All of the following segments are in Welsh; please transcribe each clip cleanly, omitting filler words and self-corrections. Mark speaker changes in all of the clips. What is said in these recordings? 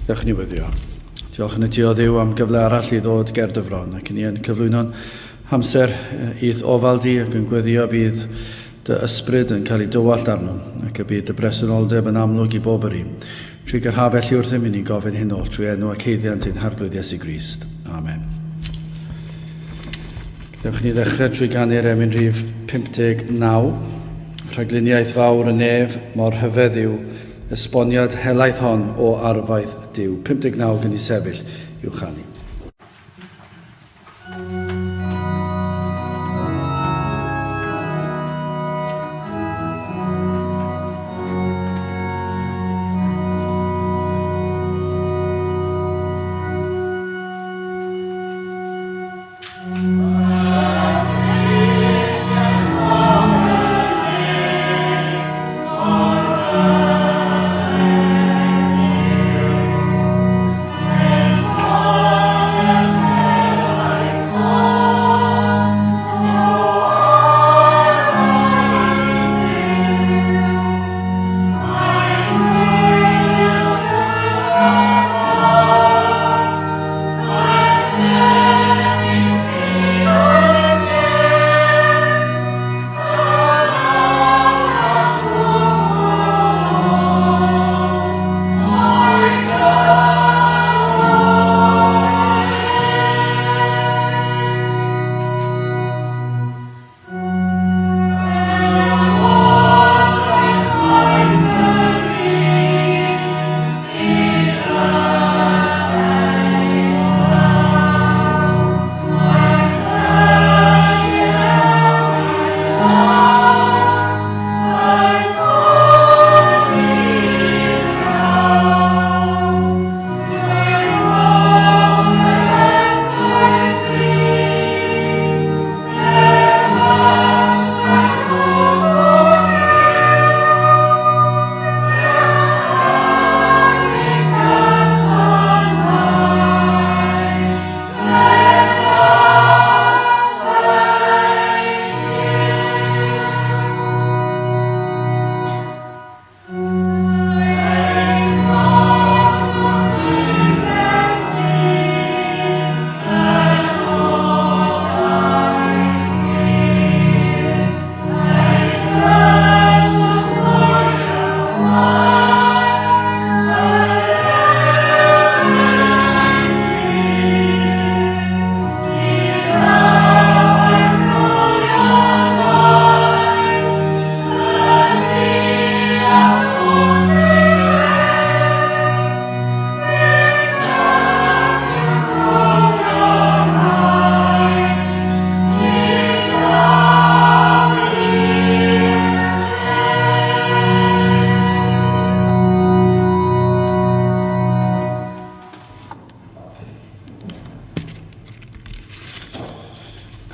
Speaker 1: Dewch ni weddio. Diolch yn y ti o Dduw am gyfle arall i ddod ger dy fron ac ni yn cyflwyno'n hamser i'th ofal di ac yn gweddio bydd dy ysbryd yn cael ei dywallt arno ac y bydd dy bresenoldeb yn amlwg i bob yr un. Trwy gyrhaf felly wrthym i ni'n gofyn hyn oll trwy enw ac haeddiant ein Harglwydd Iesu Grist. Amen. Dewch ni ddechrau trwy ganu'r emyn rhif 59. Rhagluniaeth fawr y nef, mor rhyfedd yw esboniad helaeth hon o arfaeth Duw. 59 gen i sefyll i'w chanu.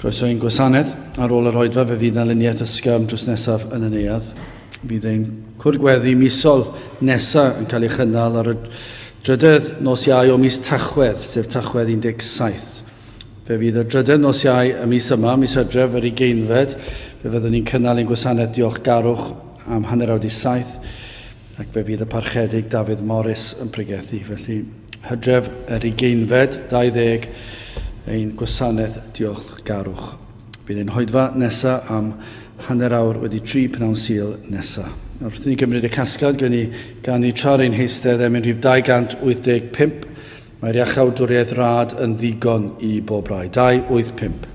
Speaker 1: Croeso i'n gwasanaeth. Ar ôl yr oedfa fe fydd 'na luniaeth ysgafn drws nesaf yn y neuadd. Bydd ein cwrdd gweddi misol nesa yn cael ei chynnal ar y drydedd nos Iau o mis Tachwedd, sef Tachwedd 17. Fe fydd y drydedd nos Iau y mis yma, mis Hydref yr ugeinfed, fe fyddwn ni'n cynnal ein gwasanaeth diolchgarwch am hanner awr wedi saith, ac fe fydd y Parchedig Dafydd Morris yn pregethu. Felly, Hydref yr ugeinfed, 20, ein gwasanaeth diolchgarwch. Bydd ein hoedfa nesa am hanner awr wedi tri pnawn Sul nesa. Wrth i ni gymryd y casgliad, gen i ganu tra'r ein heistedd emyn rhif 285. Mae'r iachawdwriaeth rad yn ddigon i bob rai. 285.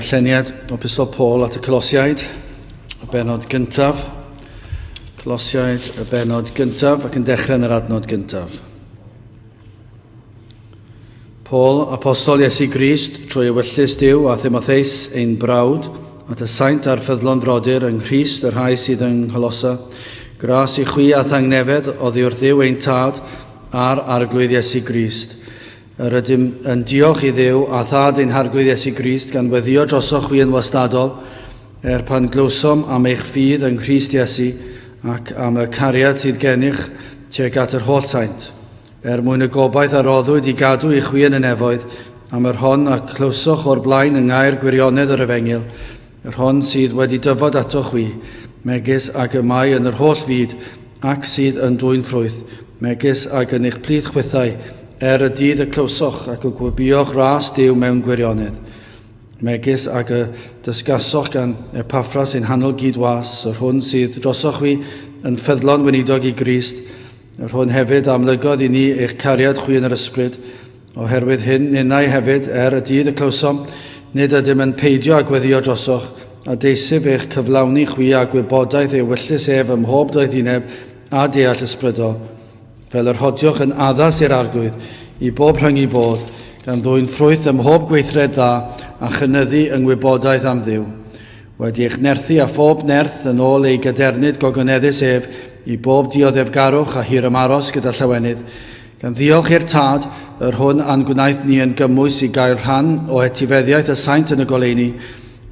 Speaker 1: darlleniad o Epistol Paul at y Colosiaid, y benod gyntaf. Colosiaid, y benod gyntaf, ac yn dechrau yn yr adnod gyntaf. Paul, apostol Iesu Grist, trwy ewyllys Duw a Thimotheus, ein brawd, at y saint a'r ffyddlon frodyr yng Nghrist y rhai sydd yng Ngholosa, gras i chwi a thangnefedd oddi wrth Dduw ein Tad a'r Arglwydd Iesu Grist. Yr ydym yn diolch i Dduw a Thad ein Harglwydd Iesu Grist gan weddio drosoch chwi yn wastadol, er pan glywsom am eich ffydd yng Nghrist Iesu ac am y cariad sydd gennych tuag at yr holl saint. Er mwyn y gobaith a roddwyd i gadw i chwi yn y nefoedd, am yr hon a clywsoch o'r blaen yng ngair gwirionedd yr efengyl, yr hon sydd wedi dyfod ato chwi, megis ag y mae yn yr holl fyd, ac sydd yn dwyn ffrwyth, megis ag yn eich plith chwithau, er y dydd y clywsoch ac y gwybioch ras Duw mewn gwirionedd. Megis ag y dysgasoch gan Epaffras ein hanol gyd-was, yr hwn sydd drosoch chwi yn ffyddlon weinidog i Grist, Yr hwn hefyd a amlygodd i ni eich cariad chwi yn yr ysbryd. Oherwydd hyn, ninnau hefyd, er y dydd y clywsom, nid ydym yn peidio â gweddio drosoch, a deisyf eich cyflawni chwi â gwybodaeth ei ewyllys ef ym mhob doethineb a deall ysbrydol, fel yr hodiwch yn addas i'r Arglwydd, i bob rhyngu bodd, gan ddwyn ffrwyth ym mhob gweithred dda, a chynyddu yng ngwybodaeth am Dduw. Wedi eich nerthu â phob nerth yn ôl ei gadernid gogoneddus ef, i bob dioddefgarwch a hir-ymaros gyda llawenydd, gan ddiolch i'r Tad, yr hwn a'n gwnaeth ni yn gymwys i gael rhan o etifeddiaeth y saint yn y goleuni,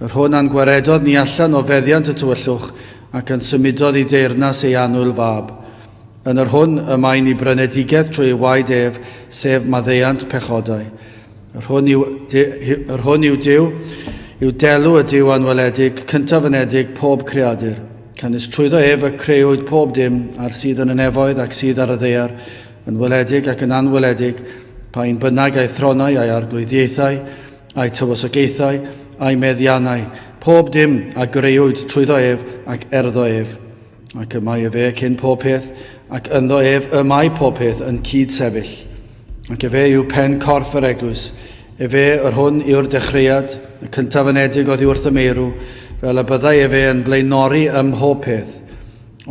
Speaker 1: yr hwn a'n gwaredodd ni allan o feddiant y tywyllwch, ac a'n symudodd i deyrnas ei annwyl Fab. Yn yr hwn y mae ni brynedigaeth trwy ei waed ef, sef maddeuant pechodau. Yr hwn yw, yr hwn yw Duw, yw delw y Duw anweledig, cyntaf anedig pob creadur. Canys trwyddo ef y creuwyd pob dim, a'r sydd yn y nefoedd ac sydd ar y ddaear, yn weledig ac yn anweledig, pa un bynnag a'i thronau, a'i arglwyddiaethau, a'i tywysogaethau, a'i meddiannau, pob dim a greuwyd trwyddo ef ac erddo ef. Ac y mae efe cyn pob peth, ac ynddo ef y mae pob peth yn cyd-sefyll. Ac efe yw pen corff yr eglwys, efe yr hwn yw'r dechreuad, y cyntaf anedig oddi wrth y meirw, fel y byddai efe yn blaenori ym mhob peth.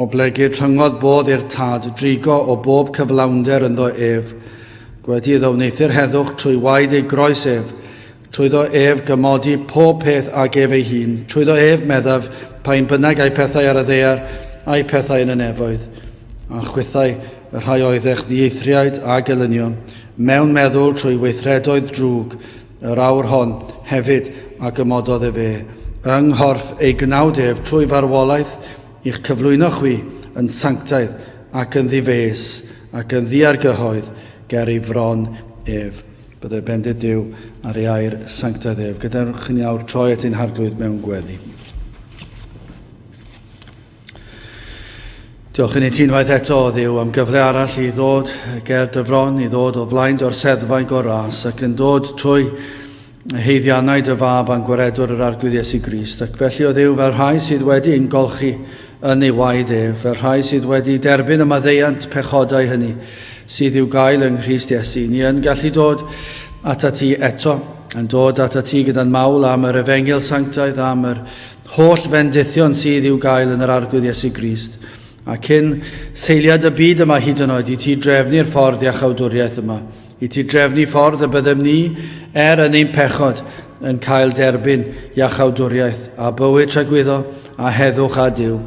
Speaker 1: Oblegid rhyngodd bodd i'r Tad drigo o bob cyflawnder ynddo ef, gwedi iddo wneuthur heddwch trwy waed ei groes ef, Trwyddo ef gymodi pob peth ag ef ei hun, trwyddo ef, meddaf, pa un bynnag a'i pethau ar y ddaear, a'i pethau yn y nefoedd. A chwithau, y rhai oeddech ddieithriaid a gelynion, mewn meddwl trwy weithredoedd drwg, yr awr hon hefyd a gymododd efe, yng nghorff ei gnawd ef trwy farwolaeth, i'ch cyflwyno chwi yn sanctaidd ac yn ddifês, ac yn ddiargyhoedd ger ei fron ef. Byddai bendith Duw ar ei air sanctaidd ef. Gadewch i ni awr troi at ein Harglwydd mewn gweddi. Diolch i ni ti unwaith eto, o Dduw, am gyfle arall i ddod ger dy fron, i ddod o flaen dy orseddfainc o ras, ac yn dod trwy heiddiannau dy fab a'n gwaredwr yr Arglwydd Iesu Grist. Ac felly, o Dduw, fel rhai sydd wedi ein golchi yn ei waed ef, fel rhai sydd wedi derbyn y maddeuant pechodau hynny sydd i'w gael yng Nghrist Iesu, ni yn gallu dod atat ti eto, yn dod atat ti gyda'n mawl am yr efengyl sanctaidd, am yr holl fendithion sydd i'w gael yn yr Arglwydd Iesu Grist. A cyn seiliad y byd yma hyd yn oed, i ti drefnu'r ffordd iachawdwriaeth yma, i ti drefnu ffordd y byddem ni, er yn ein pechod, yn cael derbyn iachawdwriaeth a bywyd tragwyddo a heddwch â Duw.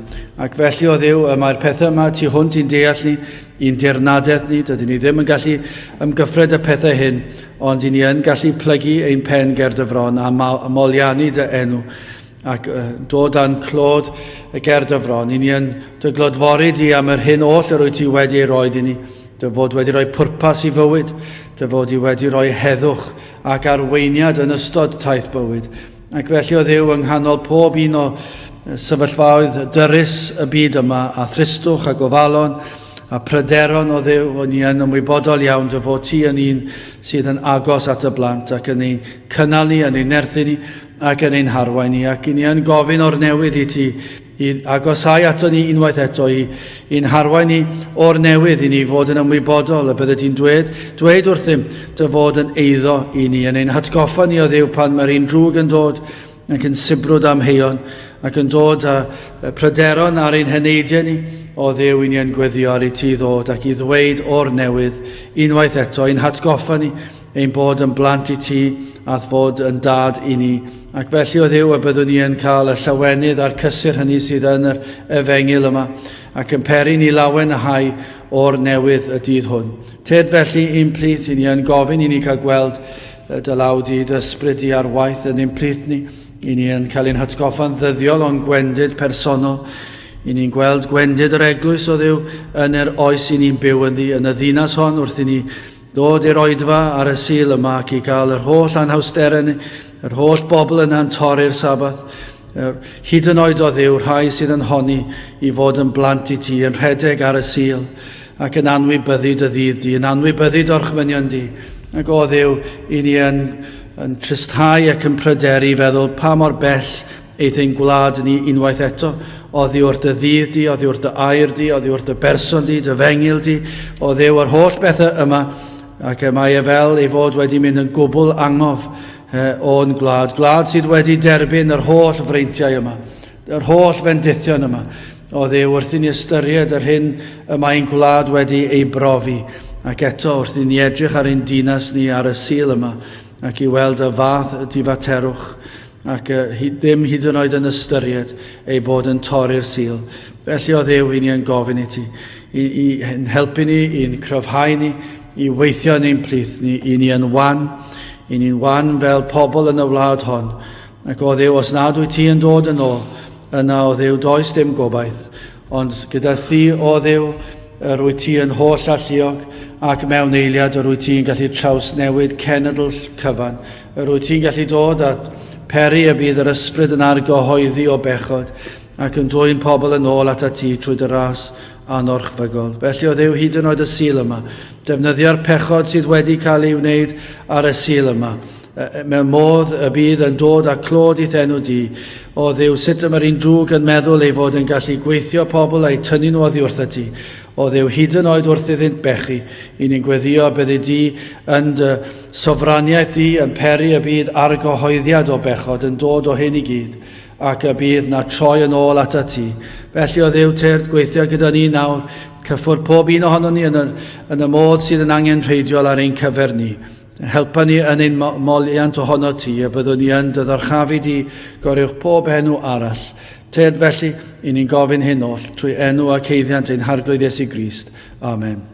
Speaker 1: Ac felly, o Dduw, y mae'r pethau yma tu hwnt i'n deall ni, i'n dirnadaeth ni, dydyn ni ddim yn gallu ymgyffred y pethau hyn, ond i ni yn gallu plygu ein pen ger dy fron a moliannu dy enw ac dod â'n clod ger dy fron. I ni yn dy glodfori di am yr hyn oll yr wyt ti wedi ei roed i ni, dy fod wedi rhoi pwrpas i fywyd, dy fod i wedi rhoi heddwch ac arweiniad yn ystod taith bywyd. Ac felly o Dduw yng nghanol pob un o sefyllfaoedd dyrys y byd yma, a thristwch a gofalon a pryderon o Dduw, o'n i yn ymwybodol iawn dy fod ti yn un sydd yn agos at y blant ac yn ein cynnal ni, yn ein nerthu ni ac yn ein harwain ni. Ac i ni yn gofyn o'r newydd i ti i agosau ato ni unwaith eto, i, i'n harwain ni o'r newydd i ni fod yn ymwybodol y bydde ti'n dweud, dweud wrthym dy fod yn eiddo i ni, yn ein hatgoffa ni o Dduw pan mae'r un drwg yn dod, ac yn sibrwd amheuon ac yn dod â pryderon ar ein heneidiau ni, o Dduw i ni yn gweddio ar i ti ddod ac i ddweud o'r newydd unwaith eto i'n hatgoffa ni ein bod yn blant i ti a'th fod yn dad i ni. Ac felly o Dduw y byddwn ni yn cael y llawenydd a'r cysur hynny sydd yn yr efengyl yma ac yn peri ni lawenhau o'r newydd y dydd hwn. Tyd felly i'n plith i ni yn gofyn i ni cael gweld dy law di, dy ysbryd di ar waith yn ein plith ni. I ni yn cael ein hatgoffa'n ddyddiol o'n gwendid personol. I ni'n gweld gwendid yr eglwys o Dduw yn yr oes i ni'n byw ynddi, yn y ddinas hon wrth i ni ddod i'r oedfa ar y Sul yma ac i gael yr holl anhawsterau ni, yr holl bobl yna'n torri'r Sabath, hyd yn oed o Dduw, rhai sydd yn honni i fod yn blant i ti, yn rhedeg ar y Sul ac yn anwybyddu dy ddydd di, yn anwybyddu dy orchmynion di. Ac o Dduw, i ni yn, yn tristhau ac yn pryderu i feddwl pa mor bell eith ein gwlad ni unwaith eto, oddi wrth dy ddydd di, oddi wrth dy air di, oddi wrth dy berson di, dy fengil di, o Dduw, yr holl bethau yma, ac y mae e fel ei fod wedi mynd yn gwbl angof o'n gwlad, gwlad sydd wedi derbyn yr holl freintiau yma, yr holl fendithion yma, o Dduw, wrth i ni ystyried yr hyn y mae ein gwlad wedi ei brofi, ac eto wrth i ni edrych ar ein dinas ni ar y Sul yma, ac i weld y fath difaterwch, ac ddim hyd yn oed yn ystyried ei bod yn torri'r Sul. Felly, o Dduw, i ni yn gofyn i ti, i, i yn helpu ni, i'n cryfhau ni, i weithio yn ein plith ni, i ni yn wan, i ni'n wan fel pobl yn y wlad hon. Ac o Dduw, os nad wyt ti yn dod yn ôl, yna o Dduw, does dim gobaith. Ond gyda thi, o Dduw, yr wyt ti yn holl alluog, ac mewn eiliad yr wyt ti'n gallu trawsnewid cenedl cyfan. Yr wyt ti'n gallu dod at peri y bydd yr ysbryd yn argyhoeddi o bechod ac yn dwyn pobl yn ôl atat ti trwy dy ras anorchfygol. Felly o Dduw hyd yn oed y Sul yma, defnyddio'r pechod sydd wedi cael ei wneud ar y Sul yma, mewn modd y bydd yn dod â clod i'th enw di. O Dduw, sut y mae'r un drwg yn meddwl ei fod yn gallu gweithio pobl a'u tynnu nhw oddi wrthat ti. O Dduw, hyd yn oed wrth iddynt bechu, i ni'n gweddio y byddi di yn dy sofraniaeth di yn peri y bydd argyhoeddiad o bechod yn dod o hyn i gyd, ac y bydd na troi yn ôl atat ti. Felly, o Dduw, tyrd, gweithio gyda ni nawr, cyffwrdd pob un ohonon ni yn y, yn y modd sydd yn angenrheidiol ar ein cyfer ni. Helpa ni yn ein moliant ohono ti, y byddwn ni yn dy ddyrchafu di goruwch pob enw arall. Tyrd felly, i ni'n gofyn hyn oll, trwy enw ac eiddiant ein Harglwydd Iesu Grist. Amen.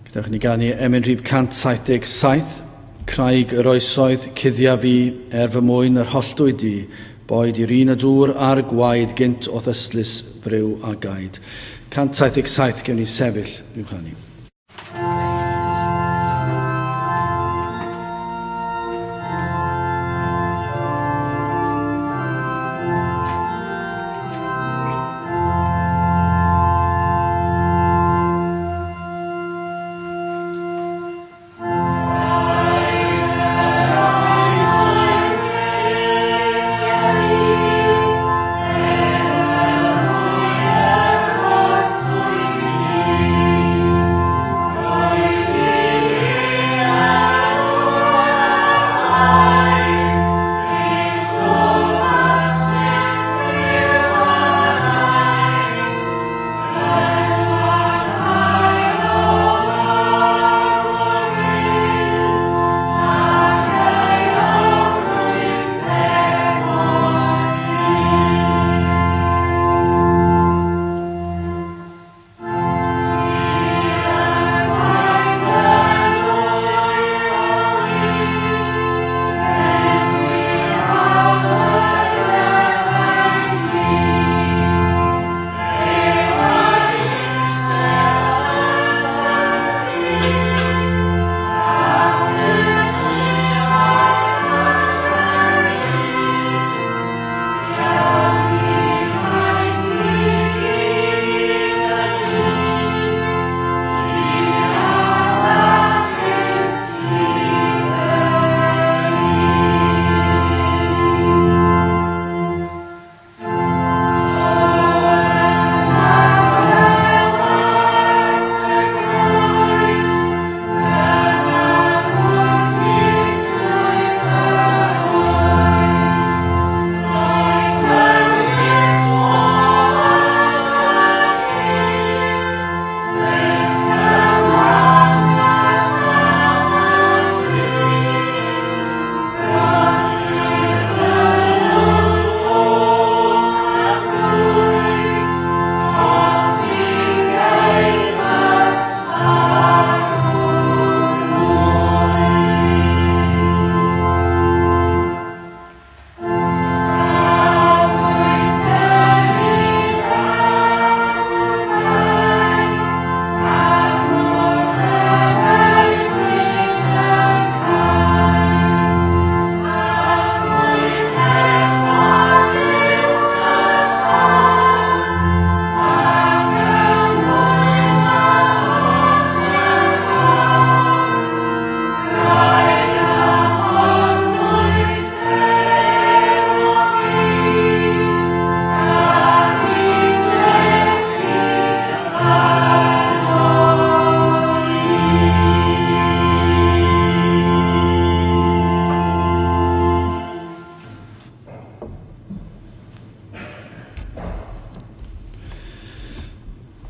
Speaker 1: Gadewch i ni ganu emyn rhif 177, Craig yr oesoedd, cuddia fi, er fy mwyn yr holltwyd di, boed i'r un y dŵr a'r gwaed gynt o'th ystlys friw a gaed. 177, gewn ni sefyll i'w chanu.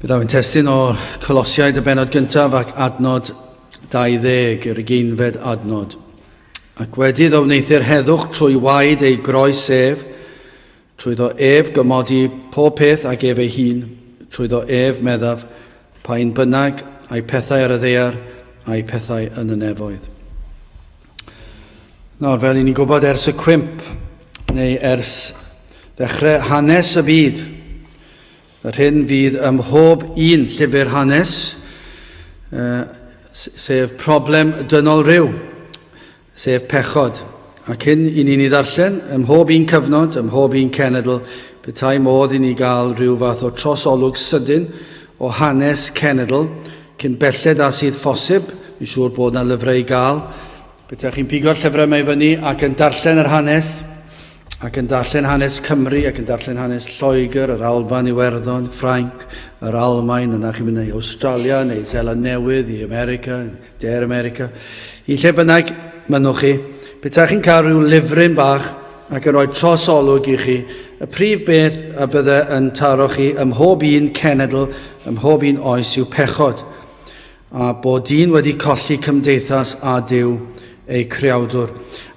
Speaker 1: Byddaf yn testyn o Colosiaid y benod gyntaf ac adnod 20, yr ugeinfed adnod. Ac wedi iddo wneuthur heddwch trwy waed ei groes ef, Trwyddo ef gymodi pob peth ag ef ei hun, trwyddo ef, meddaf, pa un bynnag, ai pethau ar y ddaear, ai pethau yn y nefoedd. Nawr, fel i ni'n gwybod ers y cwymp, neu ers ddechrau hanes y byd, yr hyn fydd ym mhob un llyfr hanes, sef problem dynol rhyw, sef pechod. A cyn i ni'n ei ddarllen, ym mhob un cyfnod, ym mhob un cenedl, petai modd i ni gael rhyw fath o trosolwg sydyn o hanes cenedl, cyn belled â sydd phosib, fi'n siŵr bod 'na lyfrau i gael, petai chi'n pigo'r llyfrau yma i fyny ac yn darllen yr hanes, ac yn darllen hanes Cymru, ac yn darllen hanes Lloegr, yr Alban, Iwerddon, Ffrainc, yr Almaen, yna chi'n mynd i Awstralia neu Seland Newydd, i America, De'r America, i lle bynnag mynnwch chi, petai chi'n cael rhyw lyfryn bach ac yn rhoi trosolwg i chi, y prif beth a bydde yn taro chi ym mhob un cenedl, ym mhob un oes yw pechod, a bod dyn wedi colli cymdeithas â Duw, ei creawdwr.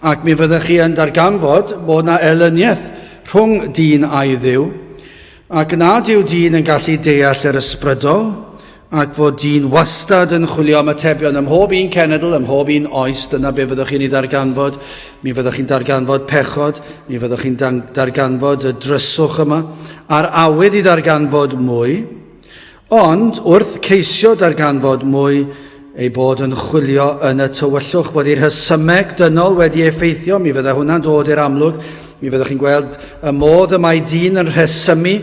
Speaker 1: Ac mi fyddech chi yn darganfod bod na elyniaeth rhwng dyn a'i Dduw, ac nad yw dyn yn gallu deall yr ysbrydol, ac fod dyn wastad yn chwilio am atebion ym mhob un cenedl, ym mhob un oes, dyna be fyddwch chi'n ei ddarganfod. Mi fyddwch chi'n darganfod pechod, mi fyddwch chi'n darganfod y dryswch yma, a'r awydd i ddarganfod mwy. Ond wrth ceisio darganfod mwy, ei bod yn chwilio yn y tywyllwch, bod ei rhesymeg dynol wedi effeithio, mi fydda hwnna'n dod i'r amlwg, mi fyddwch chi'n gweld y modd y mae dyn yn rhesymu,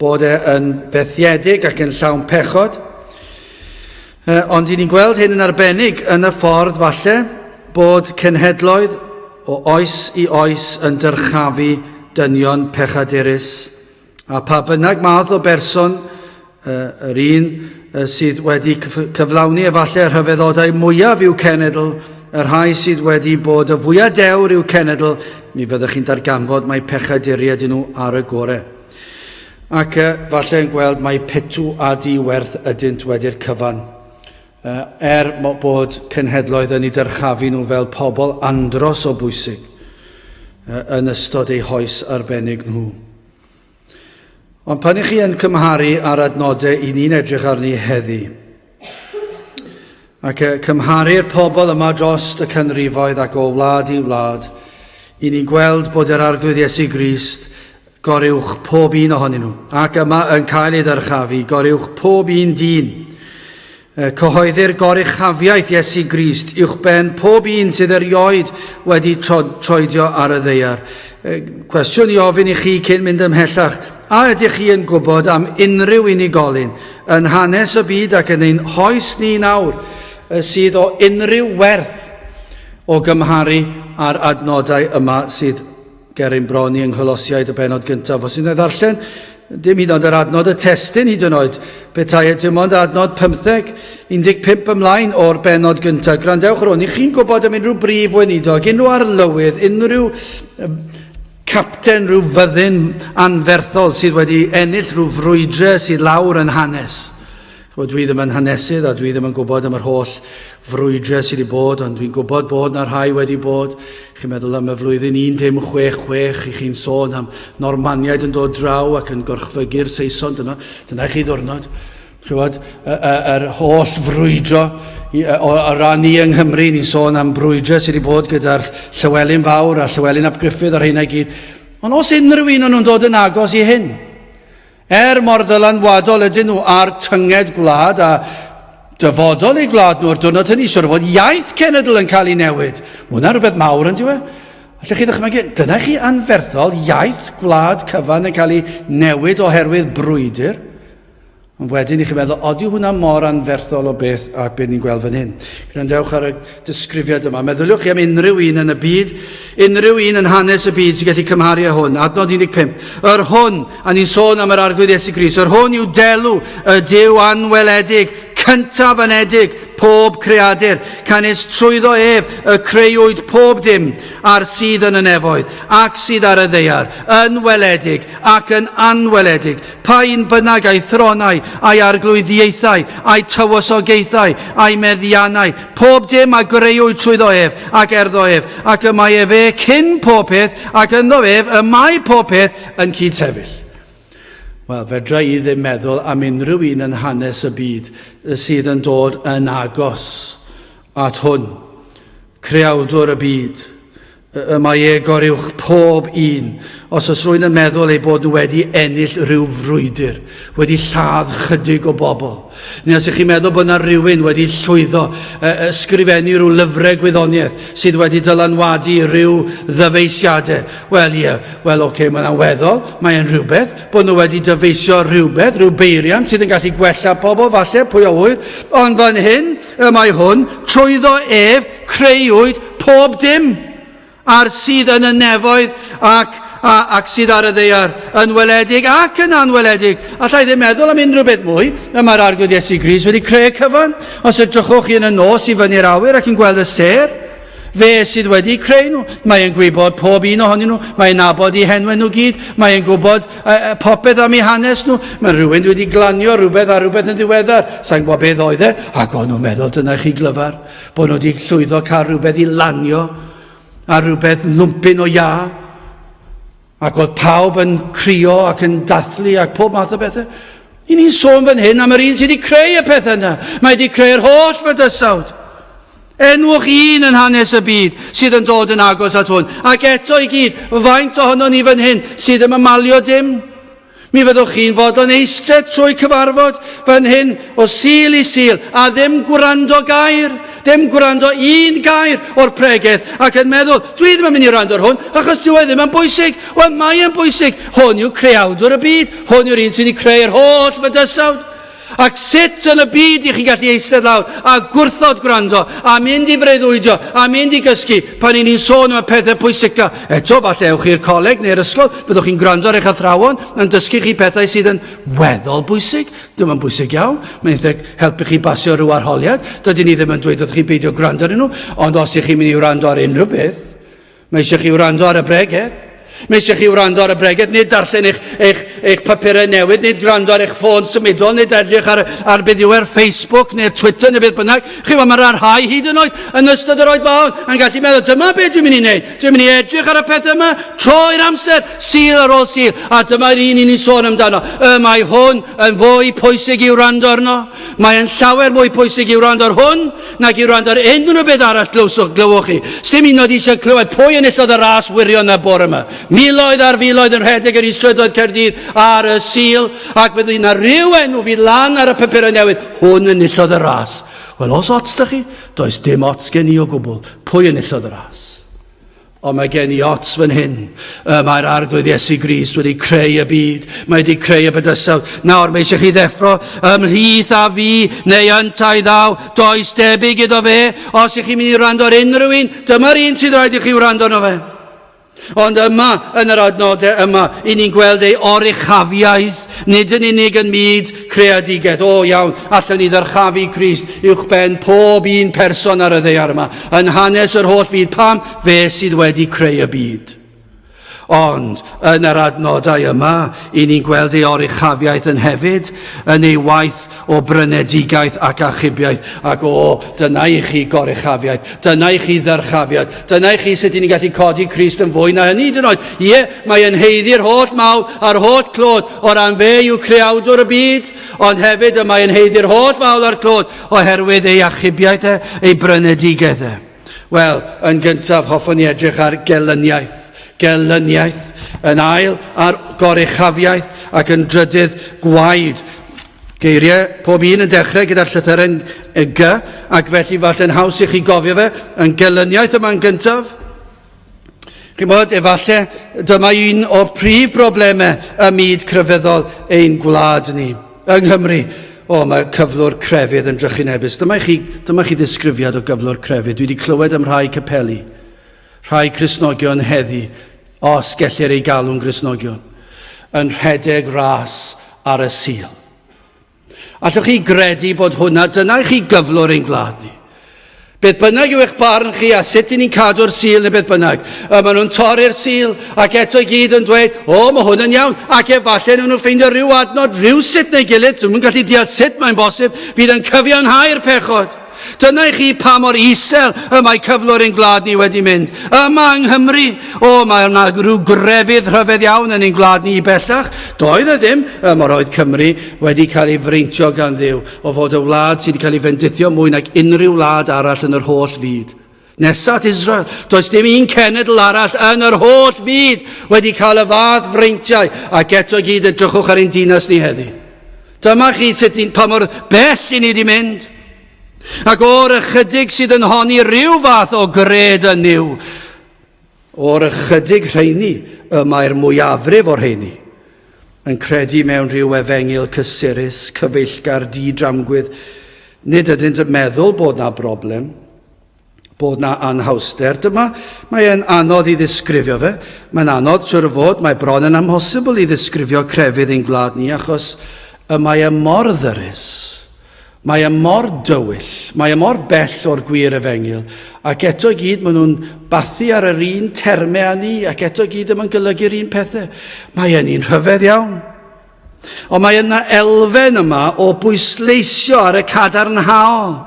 Speaker 1: bod e yn fethiedig ac yn llawn pechod. Ond i ni'n gweld hyn yn arbennig yn y ffordd falle bod cenhedloedd o oes i oes yn dyrchafu dynion pechadurus. A pa bynnag math o berson, yr un sydd wedi cyflawni efallai y rhyfeddodau mwyaf i'w cenedl, y rhai sydd wedi bod y fwyaf dewr i'w cenedl, mi fyddwch chi'n darganfod mai pechaduriaid nhw ar y gore. Ac falle yn gweld mai pitw a di-werth ydynt wedi'r cyfan. Er bod cenhedloedd yn eu dyrchafu nhw fel pobl andros o bwysig yn ystod eu hoes arbennig nhw. Ond pan ych chi yn cymharu â'r adnodau i ni'n edrych arni heddi, ac cymharu'r pobl yma dros y canrifoedd ac o wlad i wlad, i ni'n gweld bod yr Arglwydd Iesu Grist goruwch pob un ohonyn nhw, ac yma yn cael ei ddyrchafu, goruwch pob un dyn. Cyhoeddir goruchafiaeth Iesu Grist uwchben pob un sydd erioed wedi troedio ar y ddaear. Cwestiwn i ofyn i chi cyn mynd ymhellach, a ydych chi yn gwybod am unrhyw unigolyn yn hanes y byd ac yn ein hoes ni nawr sydd o unrhyw werth o gymharu â'r adnodau yma sydd ger ein bron ni yng Ngholosiaid y bennod gyntaf. Os ydyn ddarllen, dim hyd yn oed yr adnod y testun hyd yn oed, petai e dim ond adnod 15, 15 ymlaen o'r bennod gyntaf. Gwrandewch ar hwn, i chi'n gwybod am unrhyw brif weinidog, unrhyw arlywydd, unrhyw capten rhyw fyddin anferthol sydd wedi ennill rhyw frwydre sydd lawr yn hanes. Ch'mod, dwi ddim yn hanesydd a dwi ddim yn gwybod am yr holl frwydrau sydd wedi bod, ond dwi'n gwybod bod na rhai wedi bod. Chi'n meddwl am y flwyddyn 1666, i chi'n sôn am Normaniaid yn dod draw ac yn gorchfygu'r Saeson, dyna, dyna chi ddwrnod. Ch'mod, yr holl frwydro i, o, o ran ni yng Nghymru, ni'n sôn am brwydrau sydd wedi bod gyda'r Llywelyn Fawr a Llywelyn ap Gruffydd a'r rheina i gyd. Ond os unrhyw un o'n nhw'n dod yn agos i hyn, Er mor ddylanwadol ydyn nhw ar tynged gwlad a dyfodol eu gwlad nhw o'r diwrnod hynny, siwr o fod iaith cenedl yn cael ei newid. Mae hwnna'n rhywbeth mawr yn diwe. Allech chi ddychmygu, dyna chi anferthol, iaith gwlad cyfan yn cael ei newid oherwydd brwydr. Ond wedyn i chi meddwl, odi hwnna mor anferthol o beth a beth ni'n gweld fan hyn. Gwrandewch ar y disgrifiad yma. Meddyliwch chi am unrhyw un yn y byd, unrhyw un yn hanes y byd sy'n gallu cymharu â hwn. Adnod 15. Yr hwn, a ni'n sôn am yr Arglwydd Iesu Grist, yr hwn yw delw y Duw anweledig, cyntaf anedig pob creadur, canys trwyddo ef y creuwyd pob dim ar sydd yn y nefoedd, ac sydd ar y ddaear, yn weledig ac yn anweledig, Pa un bynnag a'i thronau, a'i arglwyddiaethau, a'i tywysogaethau, a'i meddiannau, pob dim a greuwyd trwyddo ef, ac erddo ef, ac y mae efe cyn pob peth, ac ynddo ef y mae pob peth yn cyd-sefyll. Wel, fedra i ddim meddwl am unrhyw un yn hanes y byd sydd yn dod yn agos at hwn, creawdwr y byd, Y mae e goruwch pob un. Os oes rhywun yn meddwl eu bod nhw wedi ennill rhyw frwydr, wedi lladd chydig o bobl, neu os ych chi'n meddwl bod yna rhywun wedi llwyddo ysgrifennu rhyw lyfrau gwyddoniaeth sydd wedi dylanwadu rhyw ddyfeisiadau, wel ie, wel oce, okay, mae'n weddol, mae'n rhywbeth, bod nhw wedi dyfeisio rhywbeth, rhyw beiriant sydd yn gallu gwella pobl, falle, pwy a ŵyr, ond fan hyn, y mae hwn, trwyddo ef, Creuwyd pob dim a'r sydd yn y nefoedd ac, a, ac sydd ar y ddaear, yn weledig ac yn anweledig. Alla i ddim meddwl am unrhyw beth mwy. Y mae'r Arglwydd Iesu Grist wedi creu cyfan. Os edrychwch chi yn y nos i fyny'r awyr ac yn gweld y sêr, fe sydd wedi creu nhw. Mae'n gwybod pob un ohonyn nhw. Mae'n nabod eu henwau nhw gyd. Mae'n gwybod popeth am eu hanes nhw. Mae rhywun wedi glanio rhywbeth ar rhywbeth yn ddiweddar. Sa'n gwybod beth oedd e. Ac o'n nhw'n meddwl dyna chi glyfar. Bod nhw wedi llwyddo cael rhywbeth i lanio a rhywbeth lwmpyn o iâ. Ac oedd pawb yn crio ac yn dathlu ac pob math o bethau. I ni'n sôn fan hyn am yr un sydd wedi creu y pethau yna. Mae wedi creu'r holl fydysawd. Enwch un yn hanes y byd sydd yn dod yn agos at hwn. Ac eto i gyd, faint ohono ni fan hyn sydd ddim yn malio dim? Mi fyddwch chi'n fodlon eistedd trwy cyfarfod fan hyn o Sul i Sul a ddim gwrando gair, ddim gwrando un gair o'r pregeth ac yn meddwl, dwi ddim yn mynd i wrando ar hwn achos dyw e ddim yn bwysig. Wel, mae e'n bwysig. Hwn yw creawdwr y byd. Hwn yw'r un sydd wedi creu'r holl fydysawd. Ac sut yn y byd i chi'n gallu eistedd lawr a gwrthod gwrando a mynd i freuddwydio a mynd i gysgu pan i ni'n sôn am y pethau pwysica. Eto, falle ewch i'r coleg neu'r ysgol, byddwch chi'n gwrando ar eich athrawon yn dysgu chi pethau sydd yn weddol bwysig. Dim yn bwysig iawn, mae'n eitha helpu chi basio rhyw arholiad. Dydyn ni ddim yn dweud wrth chi beidio gwrando arnyn nhw, ond os ych chi'n mynd i wrando ar unrhyw beth, Mae eisiau chi wrando ar y bregeth. Mae eisiau chi wrando ar y bregeth, nid darllen eich, eich, eich papurau newydd, nid gwrando ar eich ffôn symudol, nid edrych ar, ar beth yw ar Facebook neu'r Twitter neu beth bynnag. Chi mae mae'r rhai hyd yn oed yn ystod yr oed fawr yn gallu meddwl, dyma beth dwi'n mynd i wneud. Dwi'n mynd i edrych ar y pethau yma troi'r amser, Sul ar ôl Sul, a dyma'r un i ni'n sôn amdano. Y mae hwn yn fwy pwysig i wrando arno. Mae yn llawer mwy pwysig i wrando ar hwn nag i wrando ar unrhyw beth arall glywswch, glywch chi. Sdim un oed eisiau clywed pwy enillodd y ras wirion na bore yma. Miloedd ar filoedd yn rhedeg yr istrydoedd Caerdydd ar y Sul, ac fydd yna rhyw enw fydd lan ar y papurau newydd, hwn enillodd y ras. Wel, os ots da chi, does dim ots gen i o gwbl. Pwy enillodd y ras? Ond mae gen i ots fan hyn. Y mae'r Arglwydd Iesu Grist wedi creu y byd. Mae wedi creu y bydysawd. Nawr mae eisiau chi ddeffro ymhlith a fi neu yntau ddaw. Does debyg iddo fe. Os ych chi'n mynd i wrando ar unrhyw un, dyma'r un sydd rhaid i chi wrando arno fe. Ond yma, yn yr adnodau yma, i ni'n gweld ei oruchafiaeth, nid yn unig yn myd creadigaeth. O iawn, allwn ni ddyrchafu Crist uwchben pob un person ar y ddaear yma. Yn hanes yr holl fyd, pam? Fe sydd wedi creu y byd. Ond yn yr adnodau yma, i ni'n gweld ei oruchafiaeth yn hefyd, yn ei waith o brynedigaeth ac achubiaeth. Ac o, dyna i chi goruchafiaeth, dyna i chi ddyrchafiad, dyna i chi sut i ni'n gallu codi Crist yn fwy na hynny, dyn oed. Ie, mae yn heiddi'r holl mawl a'r holl clod o ran fe yw creawdwr y byd, ond hefyd y mae yn heiddi'r holl fawl a'r clod oherwydd ei achubiaeth e, ei brynedigaeth e. Wel, yn gyntaf, hoffwn i edrych ar gelyniaeth. Gelyniaeth. Yn ail, ar goruchafiaeth, ac yn drydydd, gwaed. Geiriau, pob un yn dechrau gyda'r llythyren G, ac felly falle'n haws i chi gofio fe, yn gelyniaeth yma'n gyntaf. Chi'n bod, efallai dyma un o'r prif broblemau ym myd crefyddol ein gwlad ni. Yng Nghymru, o, mae cyflwr crefydd yn drychinebus. Dyma chi, dyma chi ddisgrifiad o gyflwr crefydd. Dwi wedi clywed am rhai capeli, rhai Cristnogion heddi, os gellir eu galw'n Gristnogion, yn rhedeg ras ar y Sul. Allwch chi gredu bod hwnna, dyna i chi gyflwr ein gwlad ni. Beth bynnag yw eich barn chi a sut i ni'n cadw'r Sul neu beth bynnag, y maen nhw'n torri'r Sul ac eto i gyd yn dweud, o, mae hwn yn iawn, ac efallai nhw'n nhw ffeindio rhyw adnod rhywsut neu gilydd, dwi'm yn gallu deall sut mae'n bosib, fydd yn cyfiawnhau'r pechod. Dyna i chi pa mor isel y mae cyflwr ein gwlad ni wedi mynd. Yma yng Nghymru, o, mae yna rhyw grefydd rhyfedd iawn yn ein gwlad ni bellach. Doedd e ddim, ym yr oedd Cymru wedi cael ei freintio gan Dduw o fod y wlad sydd wedi cael ei fendithio mwy nag unrhyw wlad arall yn yr holl fyd. Nesa at Israel, does dim un cenedl arall yn yr holl fyd wedi cael y fath freintiau, ac eto i gyd edrychwch ar ein dinas ni heddi. Dyma chi sut i, pa mor bell i ni wedi mynd. Ac o'r ychydig sydd yn honni rhyw fath o gred yn Nuw, o'r ychydig rheini y mae'r mwyafrif o'r rheini yn credu mewn rhyw efengyl cysurus, cyfeillgar, di-dramgwydd. Nid ydynt yn meddwl bod na broblem, bod na anhawster. Dyma, mae e'n anodd i ddisgrifio fe. Mae'n anodd, siwr o fod, mae bron yn amhosibl i ddisgrifio crefydd ein gwlad ni, achos y mae e mor ddyrus, mae e mor dywyll, mae e mor bell o'r gwir efengyl, ac eto i gyd maen nhw'n bathu ar yr un termau â ni, ac eto i gyd ddim yn golygu'r un pethau. Mae e'n un rhyfedd iawn. Ond mae yna elfen yma o bwysleisio ar y cadarnhaol.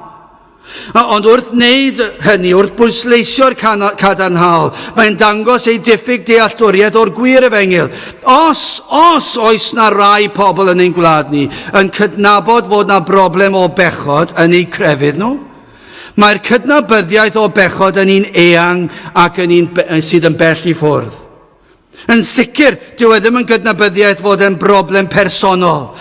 Speaker 1: Ond wrth wneud hynny, wrth bwysleisio'r cadarnhaol, mae'n dangos ei diffyg dealltwriaeth o'r gwir efengyl. Os, os oes na rai pobl yn ein gwlad ni yn cydnabod fod na broblem o bechod yn eu crefydd nhw, mae'r cydnabyddiaeth o bechod yn un eang ac yn un sydd yn bell i ffwrdd. Yn sicr, dyw e ddim yn gydnabyddiaeth fod e'n broblem personol.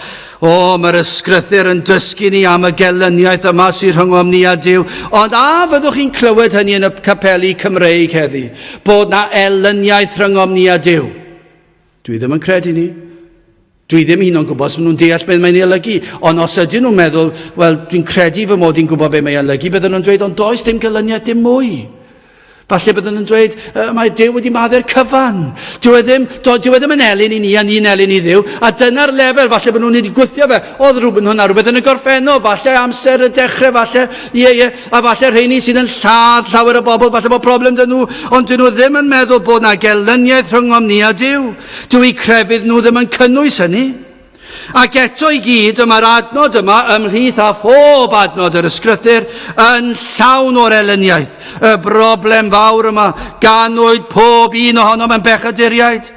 Speaker 1: O, mae'r ysgrythur yn dysgu ni am y gelyniaeth yma sydd rhyngom ni a Duw. Ond a fyddwch chi'n clywed hynny yn y capeli Cymreig heddi? Bod na elyniaeth rhyngom ni a Duw? Dwi ddim yn credu ni. Dwi ddim hyn o'n gwybod os maen nhw'n deall beth mae'n ei olygu. Ond os ydyn nhw'n meddwl, wel, dwi'n credu fy mod i'n gwybod beth mae'n olygu, bydden nhw'n dweud, ond does dim gelyniaeth dim mwy. Falle bydden nhw'n dweud, mae Duw wedi maddau'r cyfan. Dyw e ddim, do, dyw e ddim yn elyn i ni a ni'n elyn i Dduw. A dyna'r lefel, falle bod nhw'n wedi gwthio fe. Oedd rhywbeth hwnna, rhywbeth yn y gorffennol, falle amser y dechrau, falle, ie, ie, a falle rheini sydd yn lladd llawer o bobl, falle bod problem dyn nhw, ond dyn nhw ddim yn meddwl bod na gelyniaeth rhyngom ni a Duw. Dyw eu crefydd nhw ddim yn cynnwys hynny. Ac eto i gyd, y mae'r adnod yma ymhlith â phob adnod yr ysgrythur yn llawn o'r elyniaeth, y broblem fawr yma, ganwyd pob un ohonom yn bechaduriaid,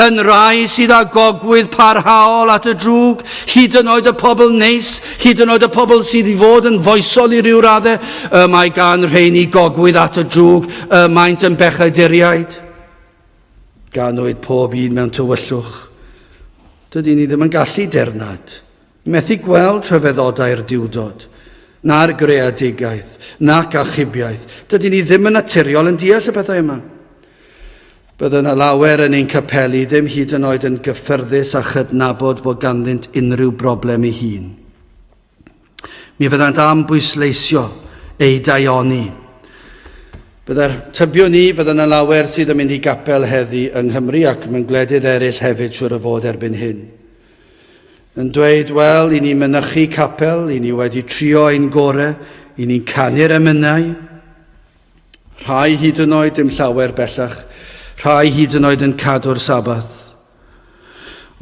Speaker 1: yn rai sydd â gogwydd parhaol at y drwg, hyd yn oed y pobl neis, hyd yn oed y pobl sydd i fod yn foesol i ryw raddau, y mae gan rheini gogwydd at y drwg, y maent yn bechaduriaid. Ganwyd pob un mewn tywyllwch. Dydy ni ddim yn gallu dernad, methu gweld rhyfeddodau'r duwdod, na'r greadigaeth, nac achubiaeth. Dydy ni ddim yn naturiol yn deall y pethau yma. Bydde yna lawer yn ein capeli ddim hyd yn oed yn gyffyrddus a chydnabod bod ganddynt unrhyw broblem ei hun. Mi fyddant am bwysleisio eu daioni. Byddai'r tybio ni, fydda yna lawer sydd yn mynd i gapel heddi yng Nghymru ac mewn gwledydd eraill hefyd siwr o fod erbyn hyn. Yn dweud, wel, i ni'n mynychu capel, i ni wedi trio ein gore, i ni'n canu'r emynau. Rhai hyd yn oed dim llawer bellach, rhai hyd yn oed yn cadw'r Sabath.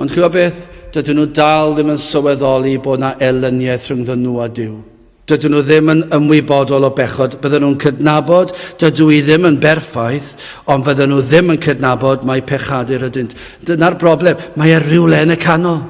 Speaker 1: Ond chi'n gwybod beth? Dydyn nhw dal ddim yn sylweddoli bod na elyniaeth rhyngddyn nhw a Duw. Dydyn nhw ddim yn ymwybodol o bechod. Bydden nhw'n cydnabod, dydw i ddim yn berffaith, ond fydden nhw ddim yn cydnabod mai pechadur ydynt. Dyna'r broblem. Mae e rhywle yn y canol.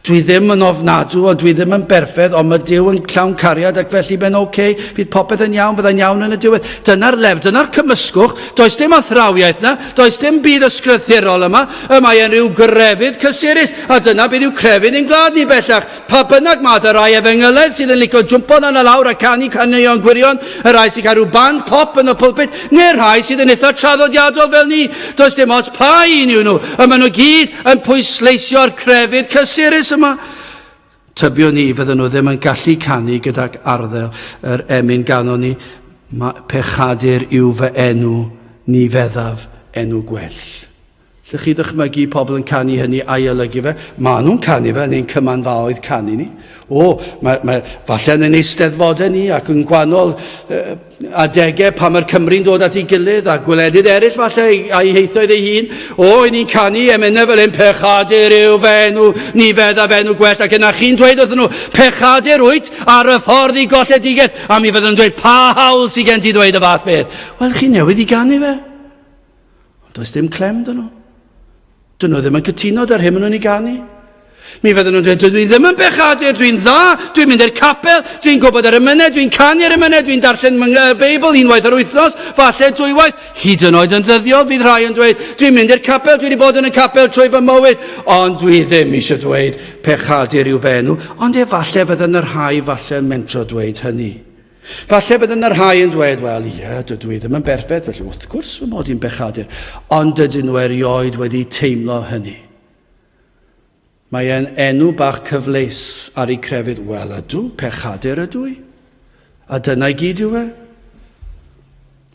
Speaker 1: Dwi ddim yn ofnadw, ond dwi ddim yn berffaith, ond mae Duw yn llawn cariad ac felly mae'n oce, okay, fydd popeth yn iawn, fyddai'n iawn yn y diwedd. Dyna'r lef, dyna'r cymysgwch, does dim athrawiaeth na, does dim byd ysgrythurol yma, y mae e'n rhyw grefydd cysurus, a dyna beth yw crefydd ein gwlad ni bellach. Pa bynnag math y rai efengylaidd sydd yn licio jwmpo lan a lawr a canu caneuon gwirion, y rai sy'n cael rhyw band pop yn y pulpit, neu'r rhai sydd yn eitha traddodiadol fel ni, does dim ots pa un yw nhw, y maen nhw gyd yn pwysleisio'r crefydd cysurus yma. Tybiwn ni fydden nhw ddim yn gallu canu gydag arddel yr emyn ganon ni, pechadur yw fy enw, ni feddaf enw gwell. Lle chi ddychmygu pobl yn canu hynny a'i olygu fe? Maen nhw'n canu fe yn ein cymanfaoedd canu ni. O, mae, mae, falle yn ein eisteddfodau ni ac yn gwahanol adegau pan mae'r Cymru'n dod at ei gilydd a gwledydd eraill falle a'i heithoedd ei hun. O, i ni'n canu emynau fel ein pechadur yw fe enw, ni fedd a fe enw gwell. Ac yna chi'n dweud wrthyn nhw, pechadur wyt ar y ffordd i golledigaeth. A mi fydden nhw'n dweud, pa hawl sydd gen ti ddweud y fath beth? Wel, chi newydd i ganu fe. Ond does dim clem dyn nhw. Dyn nhw ddim yn cytuno da'r hyn maen nhw'n ei ganu. Mi fydden nhw'n dweud, dwi ddim yn bechadur, dwi'n dda, dwi'n mynd i'r capel, dwi'n gwybod yr emynau, dwi'n canu yr emynau, dwi'n darllen y Beibl unwaith yr wythnos, falle dwywaith, hyd yn oed yn ddyddiol fydd rhai yn dweud, dwi'n mynd i'r capel, dwi wedi bod yn y capel trwy fy mywyd, ond dwi ddim eisiau dweud pechadur yw fy enw, ond efallai fydden y rhai falle yn mentro dweud hynny. Falle bydd yna rhai yn dweud, wel ie, dydw i ddim yn berffaith, felly wrth gwrs fy mod i'n bechadur. Ond dydyn nhw erioed wedi teimlo hynny. Mae e'n enw bach cyfleus ar eu crefydd. Wel ydw, pechadur ydw i. A dyna i gyd yw e.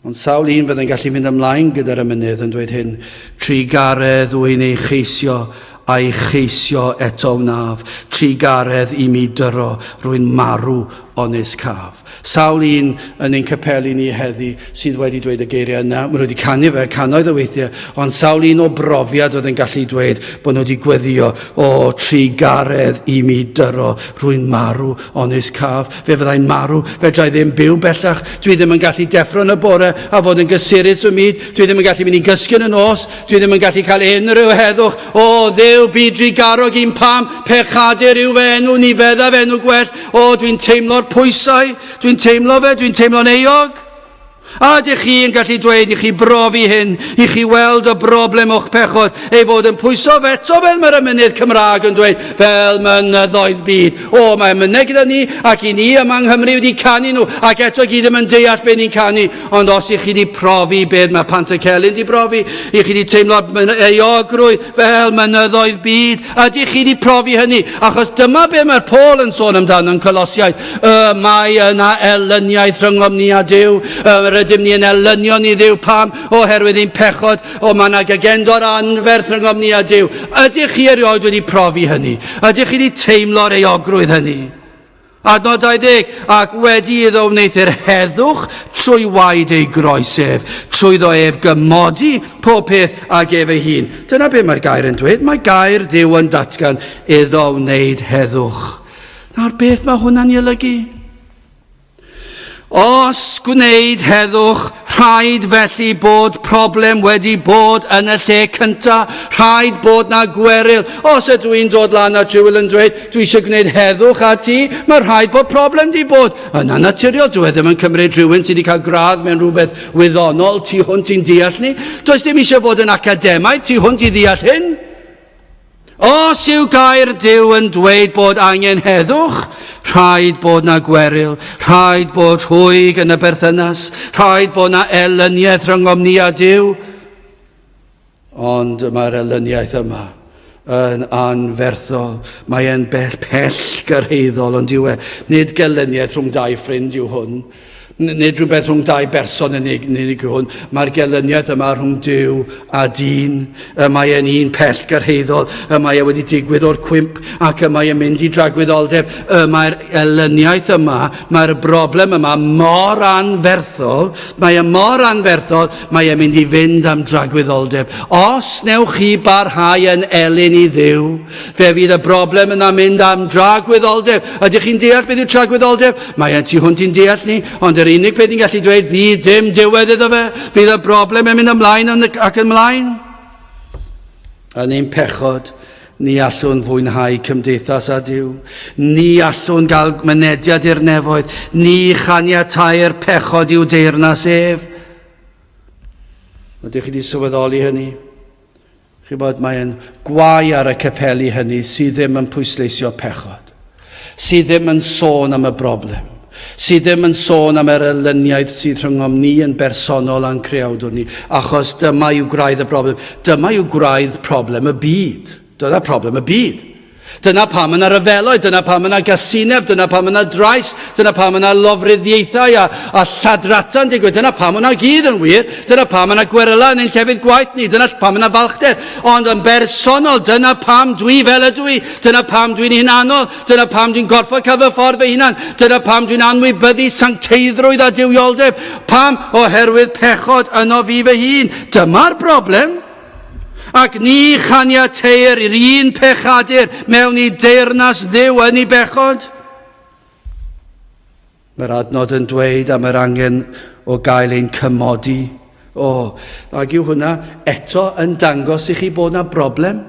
Speaker 1: Ond sawl un fydd yn gallu mynd ymlaen gyda'r emynydd yn dweud hyn, Trugaredd wy'n ei cheisio, a'i cheisio eto wnaf, trugaredd i mi dyro, rwy'n marw Onis caf. Sawl un yn ein capeli ni heddi sydd wedi dweud y geiriau yna. Maen nhw wedi canu fe cannoedd o weithiau, ond sawl un o brofiad oedd yn gallu dweud bod nhw wedi gweddio, o, trugaredd i mi dyro, rwy'n marw, onis caf, fe fyddai'n marw, fedra i ddim byw bellach, dwi ddim yn gallu deffro yn y bore a fod yn gysurus fy myd, dwi ddim yn gallu mynd i gysgu yn y nos, dwi ddim yn gallu cael unrhyw heddwch, o, Dduw, bu drugarog i'm pam, Pechadur yw fy enw, ni feddaf enw gwell. O, dwi'n teimlo'r pwysau, dwi'n teimlo fe, dwi'n teimlo'n euog. A ydych chi yn gallu dweud i chi brofi hyn, i chi weld y broblem o'ch pechod, ei fod yn pwyso fe eto fel mae'r emynydd Cymraeg yn dweud, fel mynyddoedd byd. O, mae emynau gyda ni, ac i ni yma yng Nghymru wedi canu nhw, ac eto gyd ddim yn deall beth ni'n canu. Ond os i chi wedi profi beth mae Pantycelyn wedi profi, i chi wedi teimlo euogrwydd fel mynyddoedd byd, ydych chi wedi profi hynny? Achos dyma be mae'r Paul yn sôn amdano yn Colosiaid. Y mae yna elyniaeth rhyngom ni a Duw. Y, rydym ni yn elynion i Dduw. Pam? Oherwydd ein pechod. O, mae yna gagendor anferth rhyngom ni a Duw. Ydych chi erioed wedi profi hynny? Ydych chi wedi teimlo'r euogrwydd hynny? Adnod 20, ac wedi iddo wneuthur heddwch trwy waed ei groes ef, trwyddo ef gymodi pob peth ag ef ei hun. Dyna be mae'r gair yn dweud, mae gair Duw yn datgan iddo wneud heddwch. Nawr beth mae hwnna'n ei olygu? Os gwneud heddwch, rhaid felly bod problem wedi bod yn y lle cynta, rhaid bod na gweryl. Os ydw i'n dod lan at rhywun yn dweud, dwi eisiau gwneud heddwch â ti, mae rhaid bod problem di bod. Yna naturiol, dwi e ddim yn cymryd rhywun sydd wedi cael gradd mewn rhywbeth wyddonol tu hwnt i'n deall ni. Does dim eisiau bod yn academaidd tu hwnt i ddeall hyn. Os yw gair Duw yn dweud bod angen heddwch, rhaid bod na gweryl, rhaid bod rhwyg yn y berthynas, rhaid bod na elyniaeth rhyngom ni a Duw. Ond mae'r elyniaeth yma yn anferthol, mae e'n bell pell gyrhaeddol, ond yw e? Nid gelyniaeth rhwng dau ffrind yw hwn. Nid rhywbeth rhwng dau berson yn unig yw hwn. Mae'r gelyniaeth yma rhwng Duw a dyn. Y mae e'n un pell gyrhaeddol. Y mae e wedi digwydd o'r cwymp ac y mae e'n mynd i dragwyddoldeb. Y mae'r elyniaeth yma, mae'r broblem yma mor anferthol, mae e mor anferthol, mae e'n mynd i fynd am dragwyddoldeb. Os newch chi barhau yn elyn i Dduw, Fe fydd y broblem yna mynd am dragwyddoldeb. Ydych chi'n deall beth yw tragwyddoldeb? Mae e'n tu hwnt i'n deall ni, ond yr unig peth ni'n gallu dweud, fydd dim diwedd iddo fe. Fydd y broblem yn mynd ymlaen ac ymlaen. Yn ein pechod, ni allwn fwynhau cymdeithas â Duw. Ni allwn gael mynediad i'r nefoedd. Ni chaniatau'r pechod i'w deyrnas ef. Ydych chi wedi sylweddoli hynny? Chibod, mae'n gwae ar y capeli hynny sydd ddim yn pwysleisio pechod, sydd ddim yn sôn am y broblem, sydd ddim yn sôn am yr elyniaeth sydd rhyngom ni yn bersonol a'n creawdwr ni, achos dyma yw gwraidd y broblem. Dyma yw gwraidd problem y byd. Dyna problem y byd. Dyna pam yna ryfeloedd, dyna pam yna gasineb, dyna pam yna drais, dyna pam yna lofruddiaethau a, a lladrata'n digwydd, dyna pam yna gyd yn wir, dyna pam yna gweryla yn ein llefydd gwaith ni, dyna pam yna falchder. Ond yn bersonol, dyna pam dwi fel ydw i, dyna pam dwi'n hunanol, dyna pam dwi'n gorfod cael fy ffordd fy hunan, dyna pam dwi'n anwybyddu sancteiddrwydd a duwioldeb. Pam? Oherwydd pechod yno fi fy hun. Dyma'r broblem. Ac ni chaniateir i'r un pechadur mewn i deyrnas Dduw yn ei bechod. Mae'r adnod yn dweud am yr angen o gael ein cymodi. O, ac yw hwnna eto yn dangos i chi bod na broblem?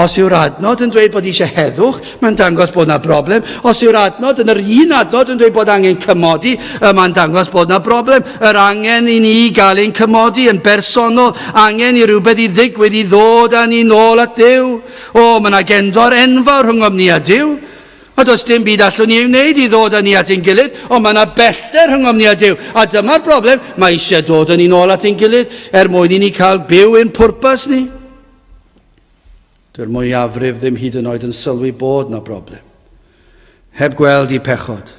Speaker 1: Os yw'r adnod yn dweud bod eisiau heddwch, mae'n dangos bod na broblem. Os yw'r adnod yn yr un adnod yn dweud bod angen cymodi, mae'n dangos bod na broblem. Yr angen i ni gael ein cymodi yn bersonol, angen i rywbeth i ddigwydd i ddod â ni nôl at Dduw. O, mae yna gendor enfawr rhyngom ni a Duw. A does dim byd allwn ni ei wneud i ddod â ni at ein gilydd, ond mae yna bellter rhyngom ni a Duw. A dyma'r broblem, mae eisiau dod â ni nôl at ein gilydd er mwyn i ni cael byw ein pwrpas ni. Dyw'r mwyafrif ddim hyd yn oed yn sylwi bod 'na broblem. Heb gweld i pechod,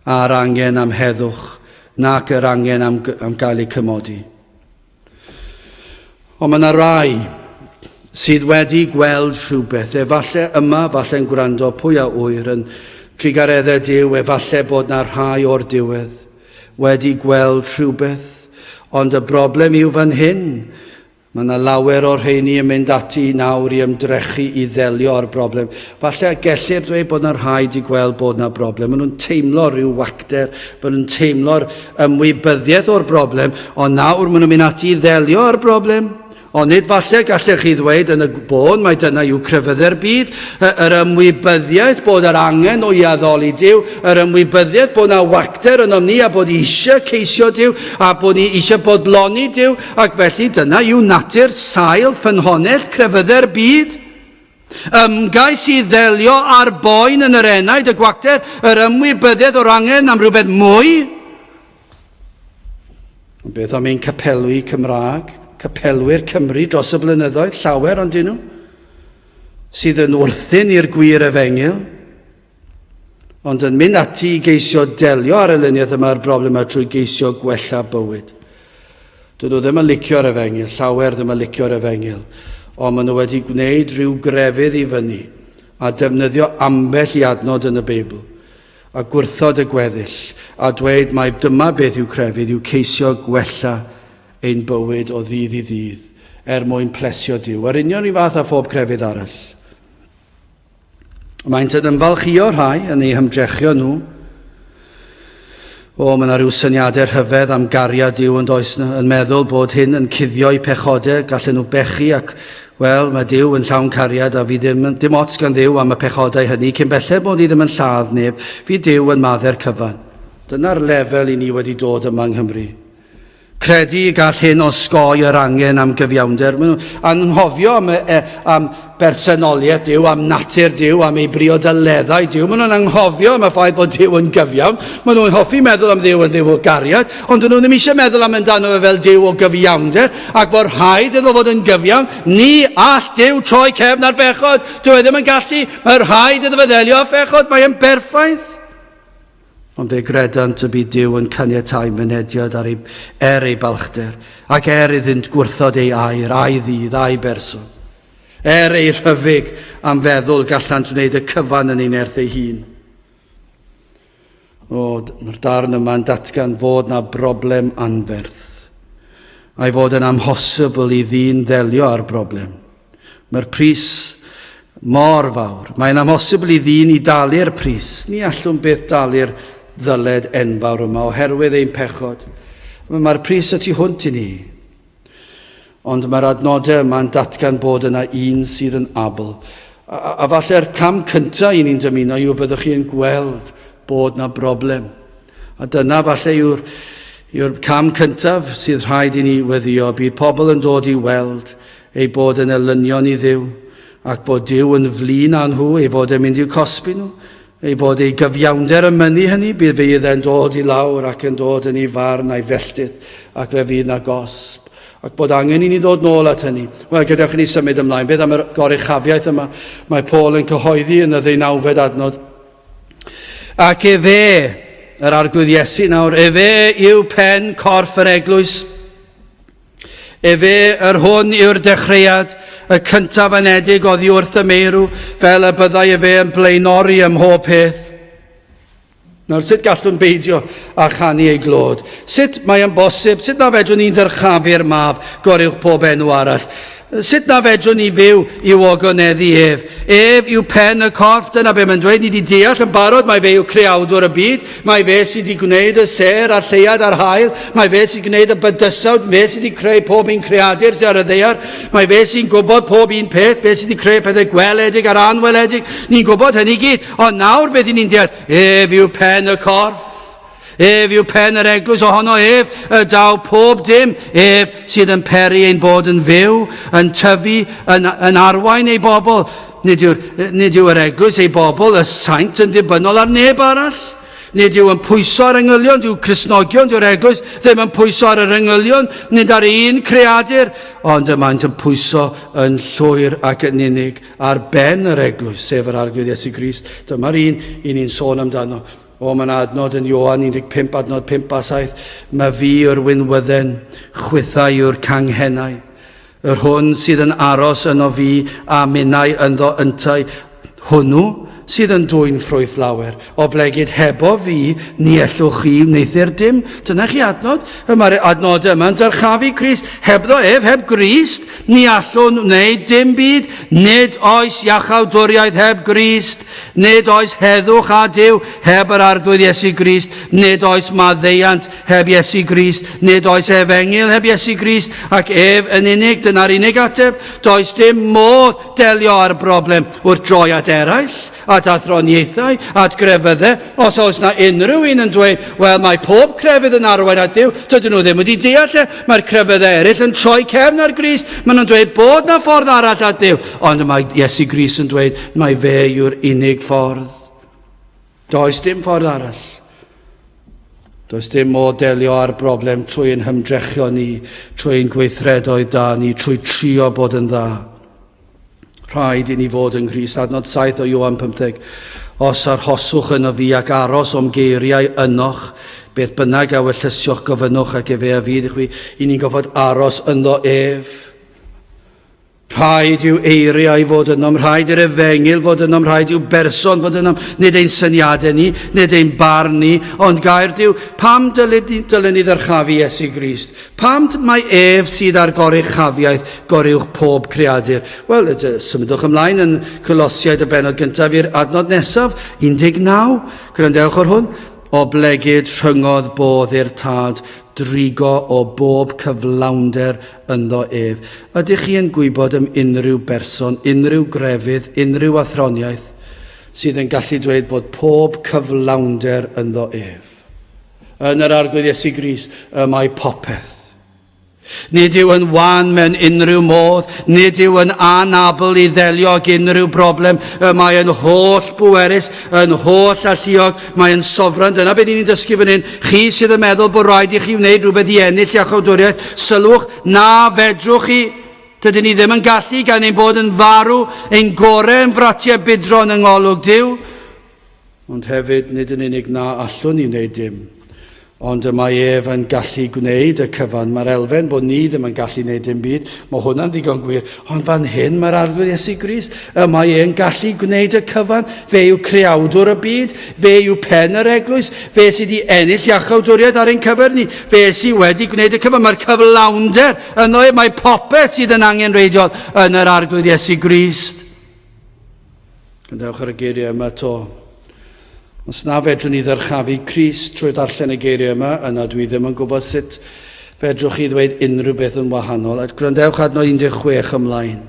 Speaker 1: a'r angen am heddwch, nac yr angen am, am gael eu cymodi. Ond mae yna rai sydd wedi gweld rhywbeth, efallai yma, falle'n gwrando, pwy a ŵyr, yn Trugareddau Duw, efallai bod na rhai o'r diwedd wedi gweld rhywbeth, ond y broblem yw fan hyn, Mae yna lawer o'r rheini yn mynd ati nawr i ymdrechu i ddelio â'r broblem. Falle gellir dweud bod yna rhai wedi gweld bod yna broblem. Maen nhw'n teimlo rhyw wacter, maen nhw'n teimlo'r ymwybyddiaeth o'r broblem, ond nawr maen nhw'n mynd ati i ddelio â'r broblem. Ond nid falle gallech chi ddweud yn y bôn mai dyna yw crefyddau'r byd, yr ymwybyddiaeth bod yr angen o i addoli Duw, yr ymwybyddiaeth bod yna wacter ynom ni a bod eisiau ceisio Duw a bod ni eisiau bodloni Duw, ac felly dyna yw natur sail ffynhonnell crefyddau'r byd. Ymgais i ddelio â'r boen yn yr enaid, y gwacter, yr ymwybyddiaeth o'r angen am rhywbeth mwy. Ond beth am ein capelwi Cymraeg, capelwyr Cymru dros y blynyddoedd, llawer ond nhw, sydd yn wrthyn i'r gwir efengyl, ond yn mynd ati i geisio delio â'r elyniaeth yma a'r broblem yma trwy geisio gwella bywyd. Dyn nhw ddim yn licio'r efengyl, llawer ddim yn licio'r efengyl, ond maen nhw wedi gwneud rhyw grefydd i fyny a defnyddio ambell i adnod yn y Beibl a gwrthod y gweddill, a dweud mai dyma beth yw crefydd, yw ceisio gwella ein bywyd o ddydd i ddydd er mwyn plesio Duw, a'r union un fath â phob crefydd arall. Maent yn ymfalchïo rhai yn eu hymdrechion nhw. O, mae yna rhyw syniadau rhyfedd am gariad Duw yn does na, yn meddwl bod hyn yn cuddio'u pechodau, gallen nhw bechu ac, wel, mae Duw yn llawn cariad a fi ddim, dim ots gan Dduw am y pechodau hynny, cyn belled bod i ddim yn lladd neb, fi Duw yn maddau'r cyfan. Dyna'r lefel i ni wedi dod yma yng Nghymru. Credu y gall hyn osgoi yr angen am gyfiawnder. Maen nhw'n anghofio am, e, am bersonoliaeth Duw, am natur Duw, am ei briodoleddau Duw. Maen nhw'n anghofio am y ffaith bod Duw yn gyfiawn. Maen nhw'n hoffi meddwl am Dduw yn Dduw o gariad, ond dyn nhw ddim eisiau meddwl am amdano fe fel Duw o gyfiawnder, ac bod rhaid iddo fod yn gyfiawn. Ni all Duw troi cefn ar bechod. Dyw e ddim yn gallu. Mae rhaid iddo fe ddelio â phechod. Mae e'n berffaith. Ond fe gredant y bydd Duw yn caniatáu mynediad ar ei, er ei balchder, ac er iddynt gwrthod ei air, a'i ddydd, a'i berson. Er ei rhyfyg am feddwl gallant wneud y cyfan yn ei nerth ei hun. O, mae'r darn yma'n datgan fod na broblem anferth, a'i fod yn amhosibl i ddyn ddelio â'r broblem. Mae'r pris mor fawr. Mae'n amhosibl i ddyn i dalu'r pris. Ni allwn byth dalu'r ddyled enfawr yma oherwydd ein pechod. Mae'r pris y tu hwnt i ni. Ond mae'r adnodau yma'n datgan bod yna un sydd yn abl. A, a, a falle'r cam cyntaf i ni'n dymuno yw byddwch chi'n gweld bod na broblem. A dyna falle yw'r yw'r cam cyntaf sydd rhaid i ni weddio. Bydd pobl yn dod i weld eu bod yn elynion i Dduw, ac bod Duw yn flin â nhw, ei fod e'n mynd i'w cosbi nhw, ei bod ei gyfiawnder yn mynnu hynny, bydd fydd e'n dod i lawr ac yn dod yn ei farn a'i felltith, ac fe fydd na gosb. Ac bod angen i ni ddod nôl at hynny. Wel, gadewch i ni symud ymlaen. Beth am yr goruchafiaeth yma? Mae Paul yn cyhoeddi yn y ddeunawfed adnod. Ac efe, yr Arglwydd Iesu nawr, efe yw pen corff yr eglwys. Efe, yr hwn yw'r dechreuad, y cyntaf anedig oddi wrth y meirw, fel y byddai efe yn blaenori ym mhob peth. Nawr, sut gallwn beidio â chanu ei glod? Sut mae yn bosib? Sut na fedrwn ni'n ddyrchafu'r mab goruwch pob enw arall? Sut na fedrwn ni fyw i'w ogoneddu ef? Ef yw pen y corff, dyna be mae'n dweud. Ni wedi deall yn barod mai fe yw creawdwr y byd, mai fe sydd wedi gwneud y sêr a'r lleuad a'r haul, mai fe sydd wedi gwneud y bydysawd, fe sydd wedi creu pob un creadur sydd ar y ddaear, mai fe sy'n gwybod pob un peth, fe sydd wedi creu pethau gweledig a'r anweledig. Ni'n gwybod hynny gyd, ond nawr beth i ni'n deall? Ef yw pen y corff. Ef yw pen yr eglwys, ohono ef y daw pob dim, ef sydd yn peri ein bod yn fyw, yn tyfu, yn, yn arwain ei bobl. Nid yw'r, nid yw yr eglwys ei bobl, y saint, yn ddibynnol ar neb arall. Nid yw yn pwyso ar engylion, dyw Cristnogion, dyw'r eglwys ddim yn pwyso ar yr engylion, nid ar un creadur, ond y maent yn pwyso yn llwyr ac yn unig ar ben yr eglwys, sef yr Arglwydd Iesu Grist. Dyma'r un i ni'n sôn amdano. O, mae yna adnod yn Ioan 15, adnod 5 a 7. Mae fi yw'r winwydden, chwithau yw'r canghennau. Yr hwn sydd yn aros yno fi a minnau ynddo yntau, hwnnw sydd yn dwyn ffrwyth lawer, oblegid hebo fi ni ellwch chi wneuthur dim. Dyna chi adnod. Y mae'r adnodau yma'n dyrchafu Crist. Hebddo ef, heb Grist, ni allwn wneud dim byd. Nid oes iachawdwriaeth heb Grist. Nid oes heddwch â Duw heb yr Arglwydd Iesu Grist. Nid oes maddeuant heb Iesu Grist. Nid oes efengyl heb Iesu Grist. Ac ef yn unig, dyna'r unig ateb. Does dim modd delio â'r broblem wrth droi at eraill, at athroniaethau, at grefyddau. Os oes na unrhyw un yn dweud, wel, mae pob crefydd yn arwain at Dduw, dydyn nhw ddim wedi deall e. Mae'r crefyddau eraill yn troi cefn ar Grist. Maen nhw'n dweud bod na ffordd arall at Dduw. Ond mae Iesu Grist yn dweud, mae fe yw'r unig ffordd. Does dim ffordd arall. Does dim modd delio â'r broblem trwy ein hymdrechion ni, trwy ein gweithredoedd da ni, trwy trio bod yn dda. Rhaid i ni fod yng Nghrist. Adnod 7 o Ioan 15. Os arhoswch yno fi ac aros o'm geiriau ynoch, beth bynnag a wellysioch gofynnwch ac efe a fydd i chwi. I ni'n gofod aros ynddo ef. Rhaid i'w eiriau fod ynom, rhaid i'r efengyl fod ynom, rhaid i'w berson fod ynom, nid ein syniadau ni, nid ein barn ni, ond gair Duw. Pam dylid, dylen ni ddyrchafu Iesu Grist? Pam mae ef sydd ar goruchafiaeth goruwch pob creadur? Wel, symudwch ymlaen yn Colosiaid y bennod gyntaf i'r adnod nesaf, 19. Gwrandewch ar hwn. Oblegid rhyngodd bodd i'r Tad drigo o bob cyflawnder ynddo ef. Ydych chi yn gwybod am unrhyw berson, unrhyw grefydd, unrhyw athroniaeth sydd yn gallu dweud fod pob cyflawnder ynddo ef? Yn yr Arglwydd Iesu Grist y mae popeth. Nid yw yn wan mewn unrhyw modd, nid yw yn anabl i ddelio ag unrhyw broblem, y mae yn holl bwerus, yn holl alluog, mae yn sofran. Dyna beth ni'n dysgu fan hyn. Chi sydd yn meddwl bod rhaid i chi wneud rhywbeth i ennill iachawdwriaeth, sylwch na fedrwch chi. Dydyn ni ddim yn gallu gan ein bod yn farw, ein gorau yn fratiau budron yng ngolwg Duw. Ond hefyd, nid yn unig na allwn ni wneud dim, ond y mae ef yn gallu gwneud y cyfan. Mae'r elfen bod ni ddim yn gallu gwneud dim byd, mae hwnna'n ddigon gwir, ond fan hyn mae'r Arglwydd Iesu Grist, y mae e'n gallu gwneud y cyfan. Fe yw creawdwr y byd, fe yw pen yr eglwys, fe sydd wedi ennill iachawdwriaeth ar ein cyfer ni, fe sydd wedi gwneud y cyfan. Mae'r cyflawnder yno ef, mae popeth sydd yn angenrheidiol yn yr Arglwydd Iesu Grist. Gwrandewch ar y geiriau yma to. Os na fedrwn ni ddyrchafu Crist trwy ddarllen y geiriau yma, yna dwi ddim yn gwybod sut fedrwch chi ddweud unrhyw beth yn wahanol. A gwrandewch adnod 16 ymlaen.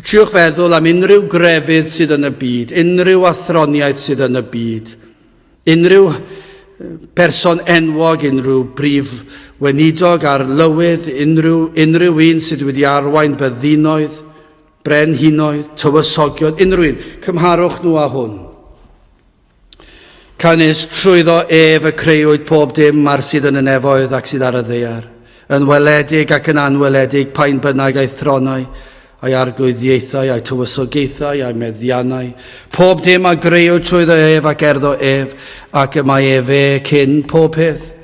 Speaker 1: Triwch feddwl am unrhyw grefydd sydd yn y byd, unrhyw athroniaeth sydd yn y byd, unrhyw person enwog, unrhyw brif weinidog ar lywydd, unrhyw, unrhyw un sydd wedi arwain byddinoedd, Brenhinoedd, tywysogion, unrhyw un, cymharwch nhw â hwn. Canys trwyddo ef y creuwyd pob dim ar sydd yn y nefoedd ac sydd ar y ddaear, yn weledig ac yn anweledig, pa'n bynnag a'i thronau, a'i arglwyddiaethau, a'i tywysogaethau, a'i meddiannau. Pob dim a greuwyd trwyddo ef ac erddo ef, ac y mae efe cyn pob peth,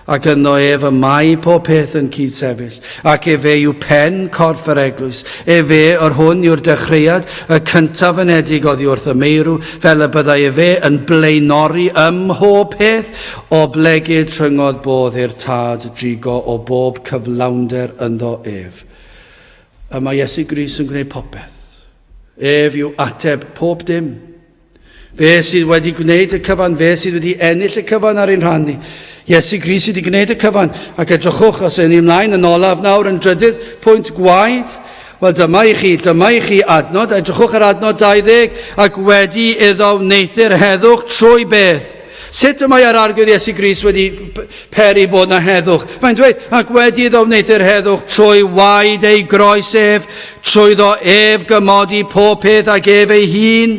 Speaker 1: Ac ynddo ef y mae pob peth yn cyd-sefyll, ac efe yw pen corff yr eglwys, efe yr hwn yw'r dechreuad, y cyntaf anedig oddi wrth y meirw, fel y byddai efe yn blaenori ym mhob peth, oblegid rhyngodd bodd i'r Tad drigo o bob cyflawnder ynddo ef. Y mae Iesu Grist yn gwneud popeth. Ef yw ateb pob dim. Fe sydd wedi gwneud y cyfan, fe sydd wedi ennill y cyfan ar ein rhan ni. Iesu Grist sydd wedi gwneud y cyfan. Ac edrychwch, os ydyn ni ymlaen yn olaf nawr yn drydydd pwynt gwaed, wel dyma i chi, dyma i chi adnod, edrychwch ar adnod 20, ac wedi iddo wneuthur heddwch trwy beth? Sut y mae yr Arglwydd Iesu Grist wedi peri bod na heddwch? Mae'n dweud, ac wedi iddo wneuthur heddwch trwy waed ei groes ef, trwyddo ef gymodi pob peth ag ef ei hun.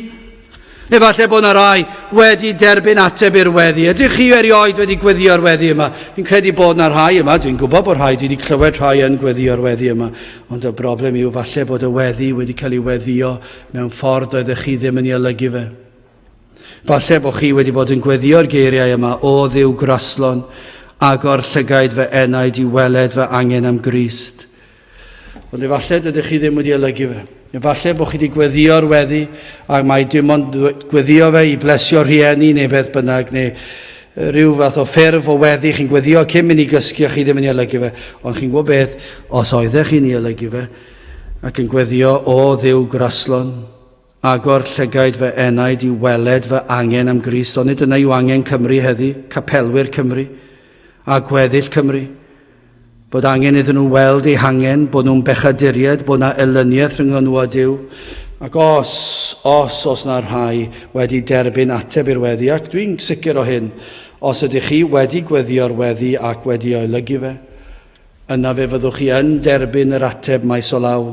Speaker 1: Efallai bod yna rai wedi derbyn ateb i'r weddi. Ydych chi erioed wedi gweddio'r weddi yma? Fi'n credu bod yna rhai yma, dwi'n gwybod bod rhai, dwi wedi clywed rhai yn gweddio'r weddi yma. Ond y broblem yw falle bod y weddi wedi cael ei weddio mewn ffordd oeddech chi ddim yn ei olygu fe. Falle bod chi wedi bod yn gweddio'r geiriau yma, O Dduw graslon, agor llygaid fy enaid i weled fy angen am Grist. Ond efallai dydych chi ddim wedi olygu fe. Efallai bod chi wedi gweddïo'r weddi, ac mai dim ond gweddio fe i blesio rhieni neu beth bynnag, neu rhyw fath o ffurf o weddi, chi'n gweddio cyn mynd i gysgu a chi ddim yn ei olygu fe. Ond chi'n gwybod beth, os oeddech chi'n ei olygu fe, ac yn gweddio, o Dduw graslon, agor llygaid fy enaid i weled fy angen am Grist, onid dyna yw angen Cymru heddi, capelwyr Cymru, a gweddill Cymru. Bod angen iddyn nhw weld eu hangen, bod nhw'n bechaduriaid, bod 'na elyniaeth rhyngddon nhw a Duw. Ac os, os os na rhai wedi derbyn ateb i'r weddi, ac dwi'n sicr o hyn, os ydych chi wedi gweddïo'r weddi ac wedi ei olygu fe, yna fe fyddwch chi yn derbyn yr ateb maes o law.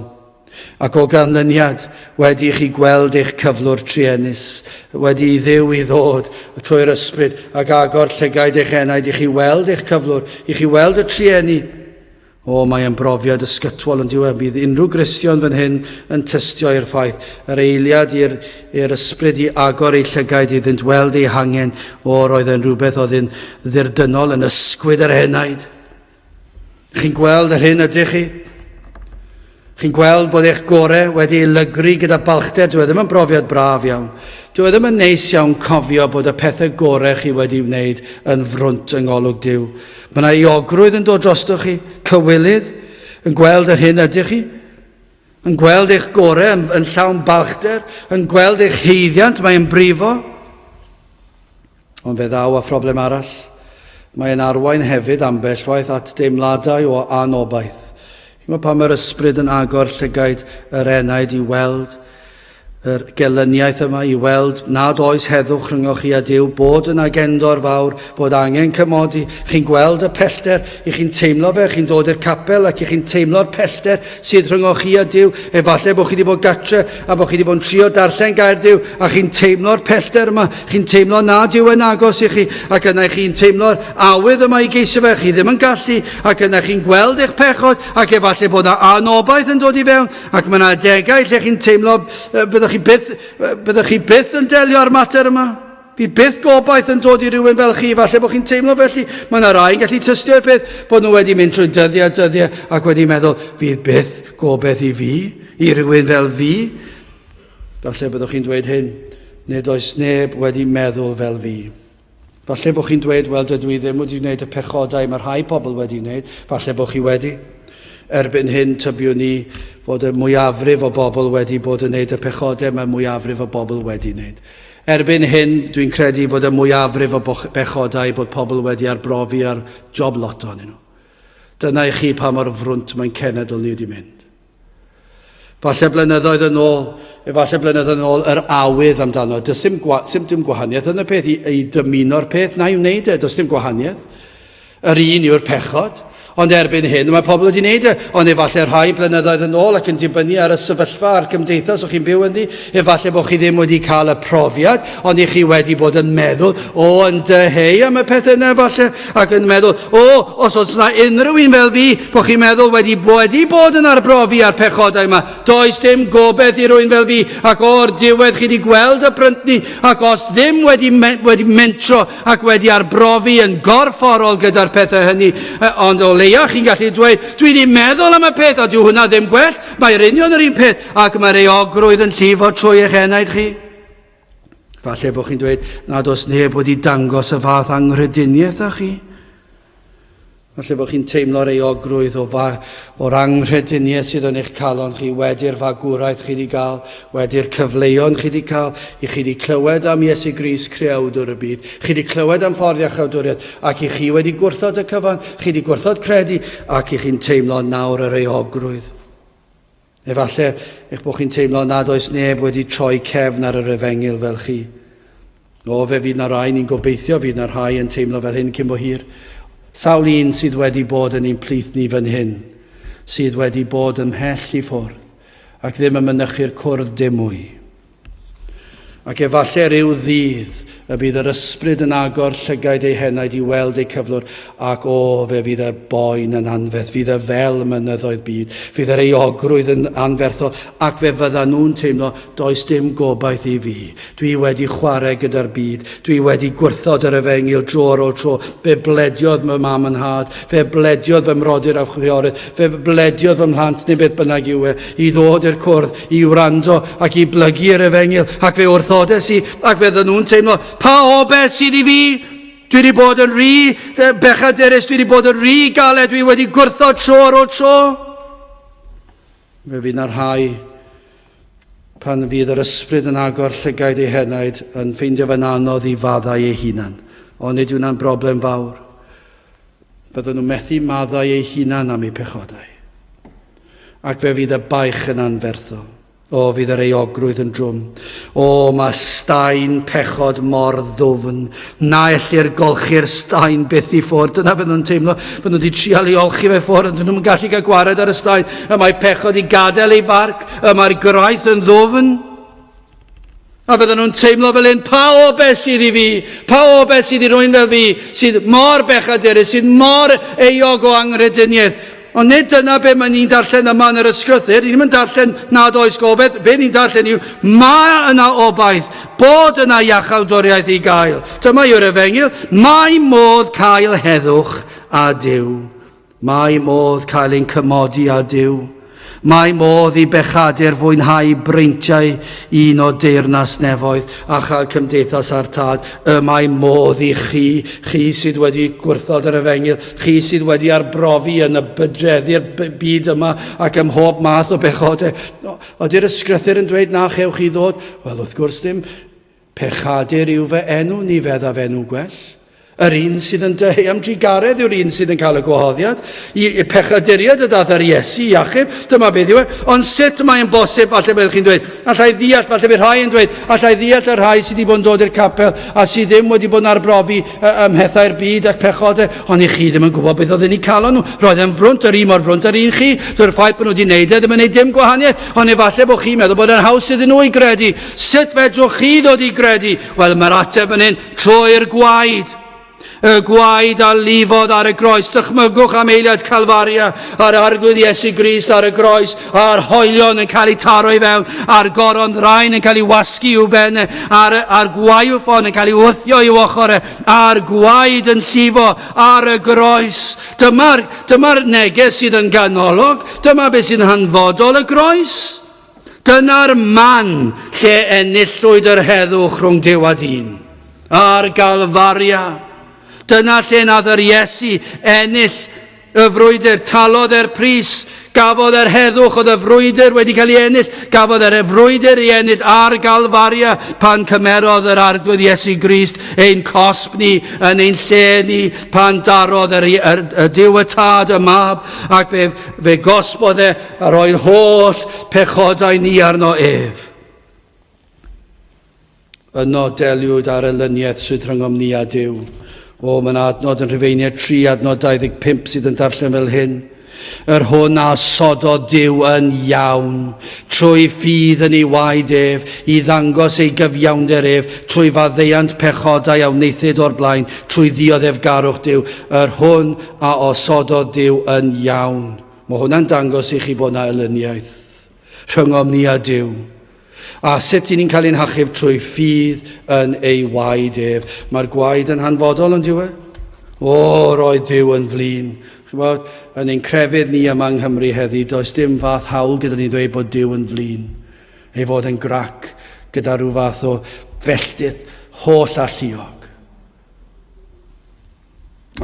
Speaker 1: Ac o ganlyniad, wedi i chi gweld eich cyflwr truenus, wedi i Dduw i ddod trwy'r Ysbryd ac agor llygaid eich enaid i chi weld eich cyflwr, i chi weld y trueni, o, mae e'n brofiad ysgytwol yn diwedd. Bydd unrhyw Gristion fan hyn yn tystio i'r ffaith, yr eiliad i'r, i'r Ysbryd i agor eu llygaid iddynt weld eu hangen, o, roedd e'n rhywbeth oedd yn ddirdynol, yn ysgwyd yr enaid. Chi'n gweld yr hyn ydych chi? Chi'n gweld bod eich gore wedi ei lygru gyda balchder? Dyw e ddim yn brofiad braf iawn. Dyw e ddim yn neis iawn cofio bod y pethau gore chi wedi wneud yn frwnt yng ngolwg Duw. Mae yna euogrwydd yn dod drostoch chi, cywilydd, yn gweld yr hyn ydych chi, yn gweld eich gore yn, yn llawn balchder, yn gweld eich haeddiant, mae'n brifo. Ond fe ddaw â phroblem arall. Mae'n arwain hefyd ambell waith at deimladau o anobaith. Chimod pan mae'r ysbryd yn agor llygaid yr enaid i weld yr gelyniaeth yma, i weld nad oes heddwch rhyngoch chi a Duw, bod yna gendor fawr, bod angen cymodi, chi'n gweld y pellter, i chi'n teimlo fe, chi'n dod i'r capel ac i chi'n teimlo'r pellter sydd rhyngoch chi a Duw. Efallai bod chi wedi bod gatre a bod chi wedi bod yn trio darllen gair Duw a chi'n teimlo'r pellter yma, chi'n teimlo nad yw e'n agos i chi ac yna chi'n teimlo'r awydd yma i geisio fe, chi ddim yn gallu ac yna chi'n gweld eich pechod ac efallai bod yna anobaith yn dod i fewn ac mae yna adegau lle chi'n teimlo byddwch chi byth, byddwch chi byth yn delio â'r mater yma. Fydd byth gobaith yn dod i rywun fel chi, falle bod chi'n teimlo felly. Mae yna rai yn gallu tystio i'r peth bod nhw wedi mynd trwy dyddiau a dyddiau ac wedi meddwl, fydd byth gobaith i fi, i rywun fel fi. Falle byddwch chi'n dweud hyn, nid oes neb wedi meddwl fel fi. Falle bod chi'n dweud, wel, dydw i ddim wedi gwneud y pechodau mae rhai pobl wedi wneud. Falle bod chi wedi. Erbyn hyn, tybiwn ni fod y mwyafrif o bobl wedi bod yn wneud y pechodau mae mwyafrif o bobl wedi wneud. Erbyn hyn, dwi'n credu fod y mwyafrif o bechodau bod pobl wedi arbrofi ar job lot ohonyn nhw. Dyna i chi pa mor frwnt mae'n cenedl ni wedi mynd. Falle blynyddoedd yn ôl, efallai blynyddoedd yn ôl, yr awydd amdano. Does dim, gwa, dim gwahaniaeth yn y peth i, i dymuno'r peth na i wneud e. Does dim gwahaniaeth. Yr un yw'r pechod. Ond erbyn hyn, mae pobl wedi wneud e. Ond efallai rhai blynyddoedd yn ôl ac yn dibynnu ar y sefyllfa a'r gymdeithas o'ch chi'n byw ynddi, efallai bod chi ddim wedi cael y profiad, ond i chi wedi bod yn meddwl, o, yn dyheu am y pethau yna efallai, ac yn meddwl, o, os oes yna unrhyw un fel fi, bod chi'n meddwl wedi, wedi bod yn arbrofi â'r pechodau yma, does dim gobeith i rywun fel fi, ac o'r diwedd chi wedi gweld y bryntni, ac os ddim wedi, wedi mentro ac wedi arbrofi yn gorfforol gyda'r pethau hynny, ond o leia chi'n gallu dweud, dwi wedi meddwl am y peth, a dyw hwnna ddim gwell, mae'r union yr un peth, ac mae'r euogrwydd yn llifo trwy eich enaid chi. Falle bod chi'n dweud nad oes neb wedi dangos y fath anghrediniaeth â chi. Falle bod chi'n teimlo'r euogrwydd o fa, o'r anghrediniaeth sydd yn eich calon chi wedi'r fagwraeth chi wedi gael, wedi'r cyfleon chi wedi cael, i chi wedi clywed am Iesu Grist, creawdwr y byd. Chi wedi clywed am ffordd iachawdwriaeth, ac i chi wedi gwrthod y cyfan, chi wedi gwrthod credu, ac i chi'n teimlo nawr yr euogrwydd. Efallai eich bod chi'n teimlo nad oes neb wedi troi cefn ar yr efengyl fel chi. O, fe fydd na rai, ni'n gobeithio fydd na rhai yn teimlo fel hyn cyn bo hir. Sawl un sydd wedi bod yn ein plith ni fan hyn, sydd wedi bod ymhell i ffwrdd, ac ddim yn mynychu'r cwrdd dim mwy. Ac efallai rhyw ddydd y bydd yr ysbryd yn agor llygaid eu henaid i weld eu cyflwr, ac o, fe fydd y boen yn anferth, fydd y fel mynyddoedd byd, fydd yr euogrwydd yn anferthol, ac fe fyddan nhw'n teimlo, does dim gobaith i fi. Dwi wedi chwarae gyda'r byd, dwi wedi gwrthod yr efengyl dro ar ôl tro, fe blediodd fy mam yn nhad, fe blediodd fy mrodyr a chwiorydd, fe blediodd fy mhlant neu beth bynnag yw e, i ddod i'r cwrdd, i wrando ac i blygu i'r efengyl, ac fe wrthodes i, ac fe ddyn nhw'n teimlo, pa obaith sydd i fi? Dwi wedi bod yn rhy bechadurus, dwi wedi bod yn rhy galed, dwi wedi gwrthod tro ar ôl tro. Fe fydd na rhai pan fydd yr ysbryd yn agor llygaid eu henaid yn ffeindio fe'n anodd i faddau eu hunan. Ond nid yw'n broblem fawr. Fydden nhw'n methu maddau eu hunan am eu pechodau. Ac fe fydd y baich yn anferthol. O, fydd yr euogrwydd yn drwm. O, mae staen pechod mor ddwfn. Na ellir golchi'r staen byth i ffwrdd. Dyna beth nhw'n teimlo. Bydden nhw wedi trial i olchi fe ffwrdd, ond nhw'n gallu cael gwared ar y staen. Y mae pechod i gadael ei farc. Y mae'r graith yn ddwfn. A fydden nhw'n teimlo fel un, pa obaith sydd i fi? Pa obaith sydd i rwy'n fel fi, sydd mor bechadurus, sydd mor euog o anghrediniaeth? Ond nid dyna be mae ni'n darllen yma yn yr ysgrythur. Ni ddim yn darllen nad oes gobaith. Be ni'n darllen yw, mae yna obaith, bod yna iachawdwriaeth i gael. Dyma yw'r efengyl. Mae modd cael heddwch a Duw. Mae modd cael ein cymodi â Duw. Mae modd i bechadur fwynhau breintiau un o deyrnas nefoedd a chael cymdeithas â'r Tad. Y mae modd i chi, chi sydd wedi gwrthod yr efengyl, chi sydd wedi arbrofi yn y bydreddi'r byd yma ac ym mhob math o bechodau. Ydy'r ysgrythur yn dweud na chewch chi ddod? Wel, wrth gwrs ddim. Pechadur yw fy enw, ni feddaf enw gwell. Yr un sydd yn dyheu am drugaredd yw'r un sydd yn cael y gwahoddiad. I, i pechaduriaid y dath ar Iesu i achub, dyma beth yw e. Ond sut mae'n bosib, falle byddwch chi'n dweud, allai ddeall, falle bydd rhai yn dweud, allai ddeall y rhai sydd wedi bod yn dod i'r capel a sydd ddim wedi bod yn arbrofi ym mhethau'r byd ac pechodau, ond i chi ddim yn gwybod beth oedd yn eu calon nhw. Roedd e'n frwnt, yr un mor frwnt yr un chi. Dyw'r ffaith bod nhw wedi gwneud e ddim yn gwneud dim gwahaniaeth, ond efallai bod chi'n meddwl bod e'n haws iddyn nhw i gredu. Sut fedrwch chi ddod i gredu? Wel, mae'r ateb fan hyn, trwy'r gwaed. Y gwaed a lifodd ar y groes. Dychmygwch am eiliad Calfaria a'r Arglwydd Iesu Grist ar y groes, a'r hoelion yn cael eu taro i fewn, a'r goron ddraen yn cael ei wasgu i'w ben, e, a'r, a'r gwaywffon yn cael ei wthio i'w ochr, e, a'r gwaed yn llifo ar y groes. Dyma'r dyma neges sydd yn ganolog, dyma beth sy'n hanfodol y groes. Dyna'r man lle enillwyd yr heddwch rhwng Duw a dyn. Ar Galfaria. Dyna lle nath yr Iesu ennill y frwydr, talodd e'r pris, gafodd e'r heddwch, oedd y frwydr wedi cael ei ennill, gafodd e'r frwydr ei ennill ar Galfaria pan cymerodd yr Arglwydd Iesu Grist ein cosb ni yn ein lle ni, pan darodd yr, yr, y Duw y Tad y Mab, ac fe, fe gosbodd e a roi'r holl pechodau ni arno ef. Yno deliwyd ar elyniaeth sydd rhyngom ni a Duw. O, mae'n adnod yn Rhufeiniaid 3, adnod 25 sydd yn darllen fel hyn. Yr hwn a sododd Duw yn iawn, trwy ffydd yn ei waed ef, i ddangos ei gyfiawnder ef, trwy faddeuant pechodau a wnaethid o'r blaen, trwy ddioddefgarwch Duw, yr hwn a osododd Duw yn iawn. Mae hwnna'n dangos i chi bod yna elyniaeth rhyngom ni a Duw. A sut i ni'n cael ein hachub trwy ffydd yn ei waed ef. Mae'r gwaed yn hanfodol yn dyw e? O, roedd Duw yn flin. Chybod, yn ein crefydd ni yma yng Nghymru heddi, does dim fath hawl gyda ni ddweud bod Duw yn flin. Ei fod yn grac gyda rhyw fath o felltith holl alluog.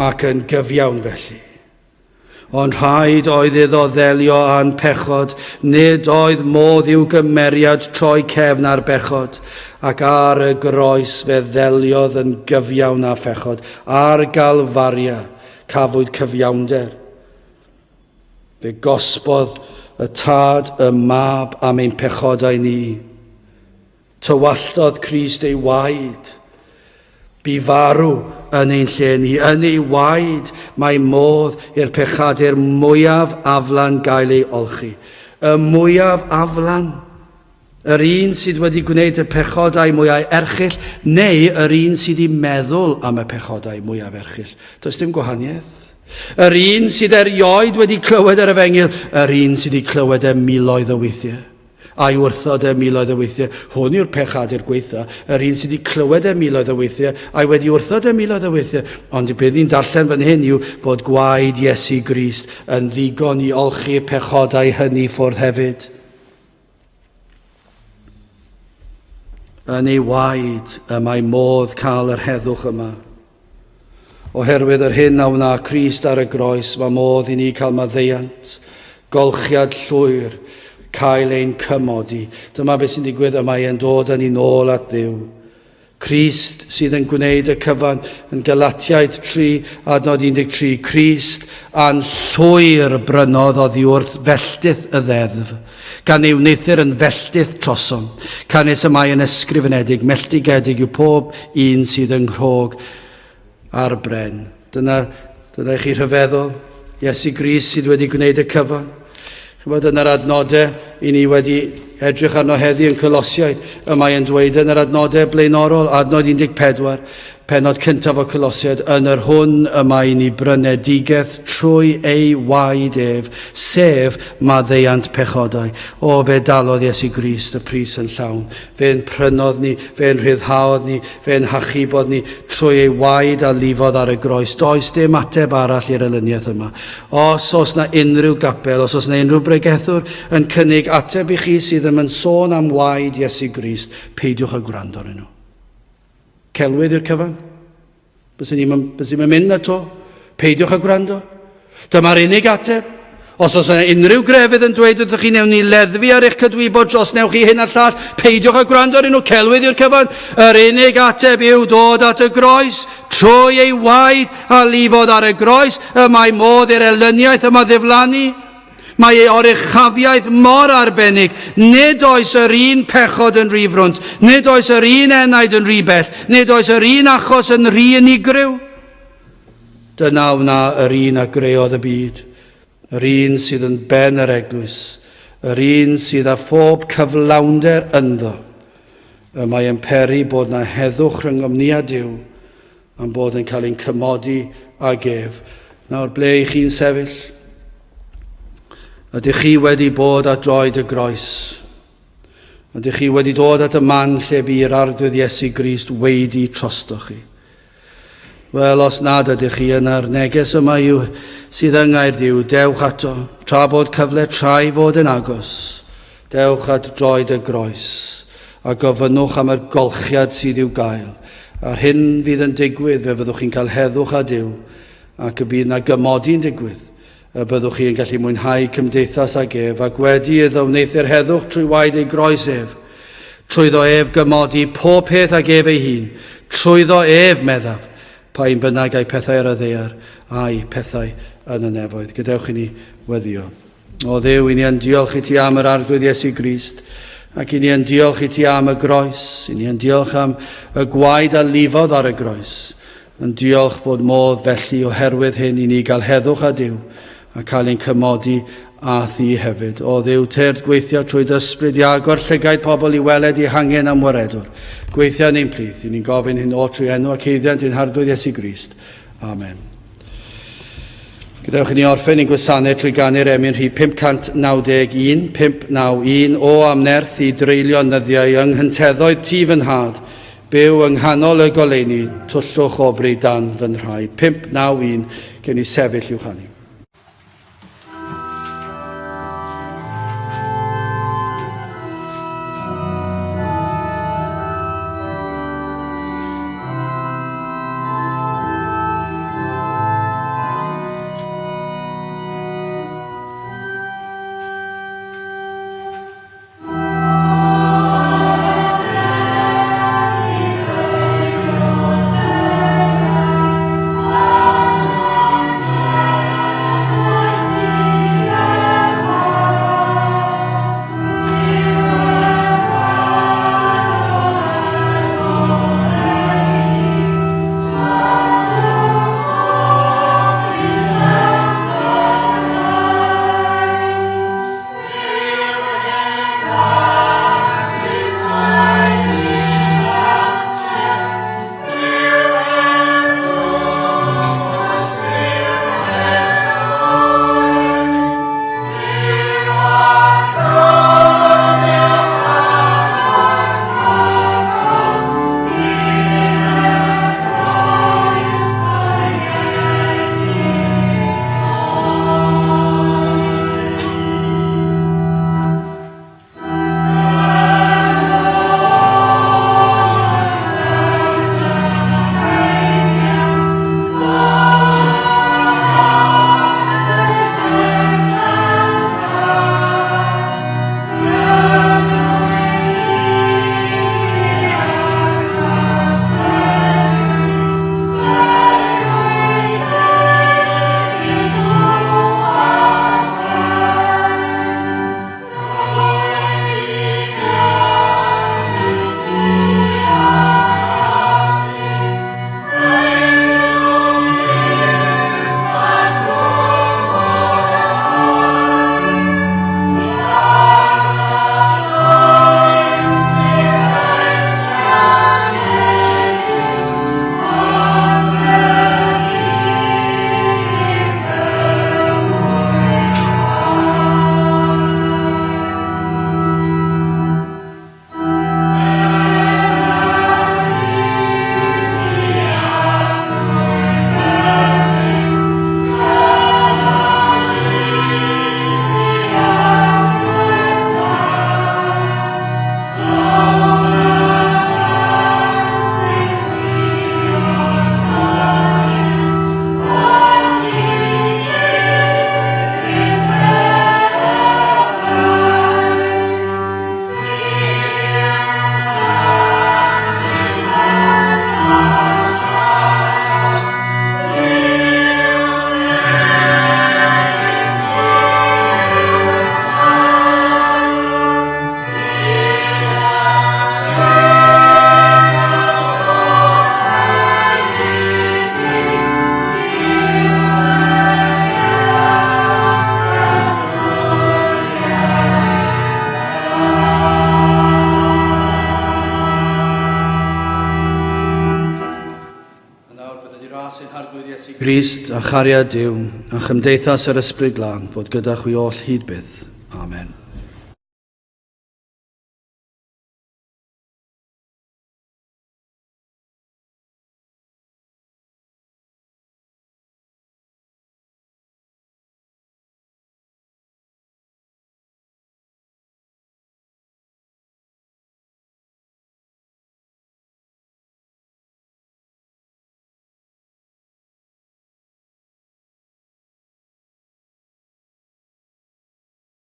Speaker 1: Ac yn gyfiawn felly. Ond rhaid oedd iddo ddelio â'n pechod, nid oedd modd i'w gymeriad troi cefn ar bechod, ac ar y groes fe ddeliodd yn gyfiawn â phechod. Ar Galfaria cafwyd cyfiawnder. Fe gosbodd y Tad y Mab am ein pechodau ni. Tywalltodd Crist ei waed. Bu farw yn ein lle ni. Yn ei waed mae modd i'r pechadur mwyaf aflan gael ei olchi. Y mwyaf aflan. Yr un sydd wedi gwneud y pechodau mwyau erchyll neu yr un sydd wedi meddwl am y pechodau mwyaf erchyll. Does dim gwahaniaeth. Yr un sydd erioed wedi clywed yr efengyl, yr un sydd wedi clywed e miloedd o weithiau. A'i wrthod e miloedd o weithiau. Hwn yw'r pechadur gweitha. Yr un sydd wedi clywed e miloedd o weithiau, a'i wedi wrthod e miloedd o weithiau. Ond beth ni'n darllen fan hyn yw fod gwaed Iesu Grist yn ddigon i olchi pechodau hynny ffwrdd hefyd. Yn ei waed y mae modd cael yr heddwch yma. Oherwydd yr hyn a wna Crist ar y groes, mae modd i ni cael maddeuant, golchiad llwyr, cael ein cymodi. Dyma beth sy'n digwydd, y mae e'n dod â ni nôl at Dduw. Crist sydd yn gwneud y cyfan yn Galatiaid 3, adnod 13, Crist a'n llwyr brynodd oddi wrth felltith y ddeddf, gan ei wneuthur yn felltith trosom. Canys y mae yn ysgrifenedig, melltigedig yw pob un sydd yng nghrog ar bren. Dyna, dyna i chi rhyfeddol. Iesu Grist sydd wedi gwneud y cyfan. Chybod, yn yr adnodau i ni wedi edrych arno heddi yn Colosiaid, y mae yn dweud yn yr adnodau blaenorol, adnod 14, penod cyntaf o Colosiaid, yn yr hwn y mae i ni brynedigaeth trwy ei waed ef, sef maddeuant pechodau. O, fe dalodd Iesu Grist y pris yn llawn. Fe'n prynodd ni, fe'n rhyddhaodd ni, fe'n hachubodd ni trwy ei waed a lifodd ar y groes. Does dim ateb arall i'r elyniaeth yma. Os oes na unrhyw gapel, os oes na unrhyw bregethwr yn cynnig ateb i chi sydd ddim yn sôn am waed Iesu Grist, peidiwch â gwrando arnyn nhw. Celwydd yw'r cyfan. Byswn ni'n mynd na to. Peidiwch â gwrando. Dyma'r unig ateb. Os oes yna unrhyw grefydd yn dweud wrthych chi newn ni leddfu ar eich cydwybod dros newch chi hyn a'r llall, peidiwch â gwrando ar nhw, celwydd yw'r cyfan. Yr unig ateb yw dod at y groes trwy ei waed a lifodd ar y groes, y mae modd i'r elyniaeth yma ddiflannu. Mae ei oruchafiaeth mor arbennig, nid oes yr un pechod yn rhy frwnt, nid oes yr un enaid yn rhy bell, nid oes yr un achos yn rhy unigryw. Dyna wna yr un a greodd y byd, yr un sydd yn ben yr eglwys, yr un sydd â phob cyflawnder ynddo. Y mae yn peri bod na heddwch rhyngom ni a Duw, A'n bod yn cael ein cymodi ag ef. Nawr, ble i chi'n sefyll? Ydych chi wedi bod at droed y groes? Ydych chi wedi dod at y man lle bu i'r Arglwydd Iesu Grist weidi trostoch chi? Wel, os nad ydych chi yna'r neges yma yw sydd yng Nghaerdyw, dewch ato, tra bod cyfle trai fod yn agos. Dewch at droed y groes, a gofynnwch am yr golchiad sydd i'w gael. A'r hyn fydd yn digwydd, fe fyddwch chi'n cael heddwch â Duw, ac y bydd na gymodi'n digwydd, y byddwch chi yn gallu mwynhau cymdeithas ag ef, ac wedi iddo wneuthur heddwch trwy waed ei groes ef, trwyddo ef gymodi pob peth ag ef ei hun, trwyddo ef, meddaf, pa un bynnag ai pethau ar y ddaear, ai pethau yn y nefoedd. Gadewch i ni weddio. O Dduw, i ni yn diolch i ti am yr Arglwydd Iesu Grist, ac i ni yn diolch i ti am y groes, i ni yn diolch am y gwaed a lifodd ar y groes, yn diolch bod modd felly oherwydd hyn i ni gael heddwch â Duw a cael ein cymodi â thi hefyd. O Dduw, tyrd gweithio trwy dy ysbryd i agor llygaid pobl i weled eu hangen am waredwr. Gweithio yn ein plith, i ni'n gofyn hyn oll trwy enw ac haeddiant ein Harglwydd Iesu Grist. Amen. Gadewch i ni orffen ein gwasanaeth trwy ganu'r emyn rhif 591, 591, O am nerth i dreulio nyddiau yng nghynteddoedd tŷ fy nhad, byw yng nghanol y goleuni, twllwch o bryd dan fy nhraed. 591, gewn ni sefyll i'w chanu. ras ein Harglwydd Iesu Grist, a chariad Duw, a chymdeithas yr Ysbryd Glân, fod gyda chwi oll hyd byth. Amen.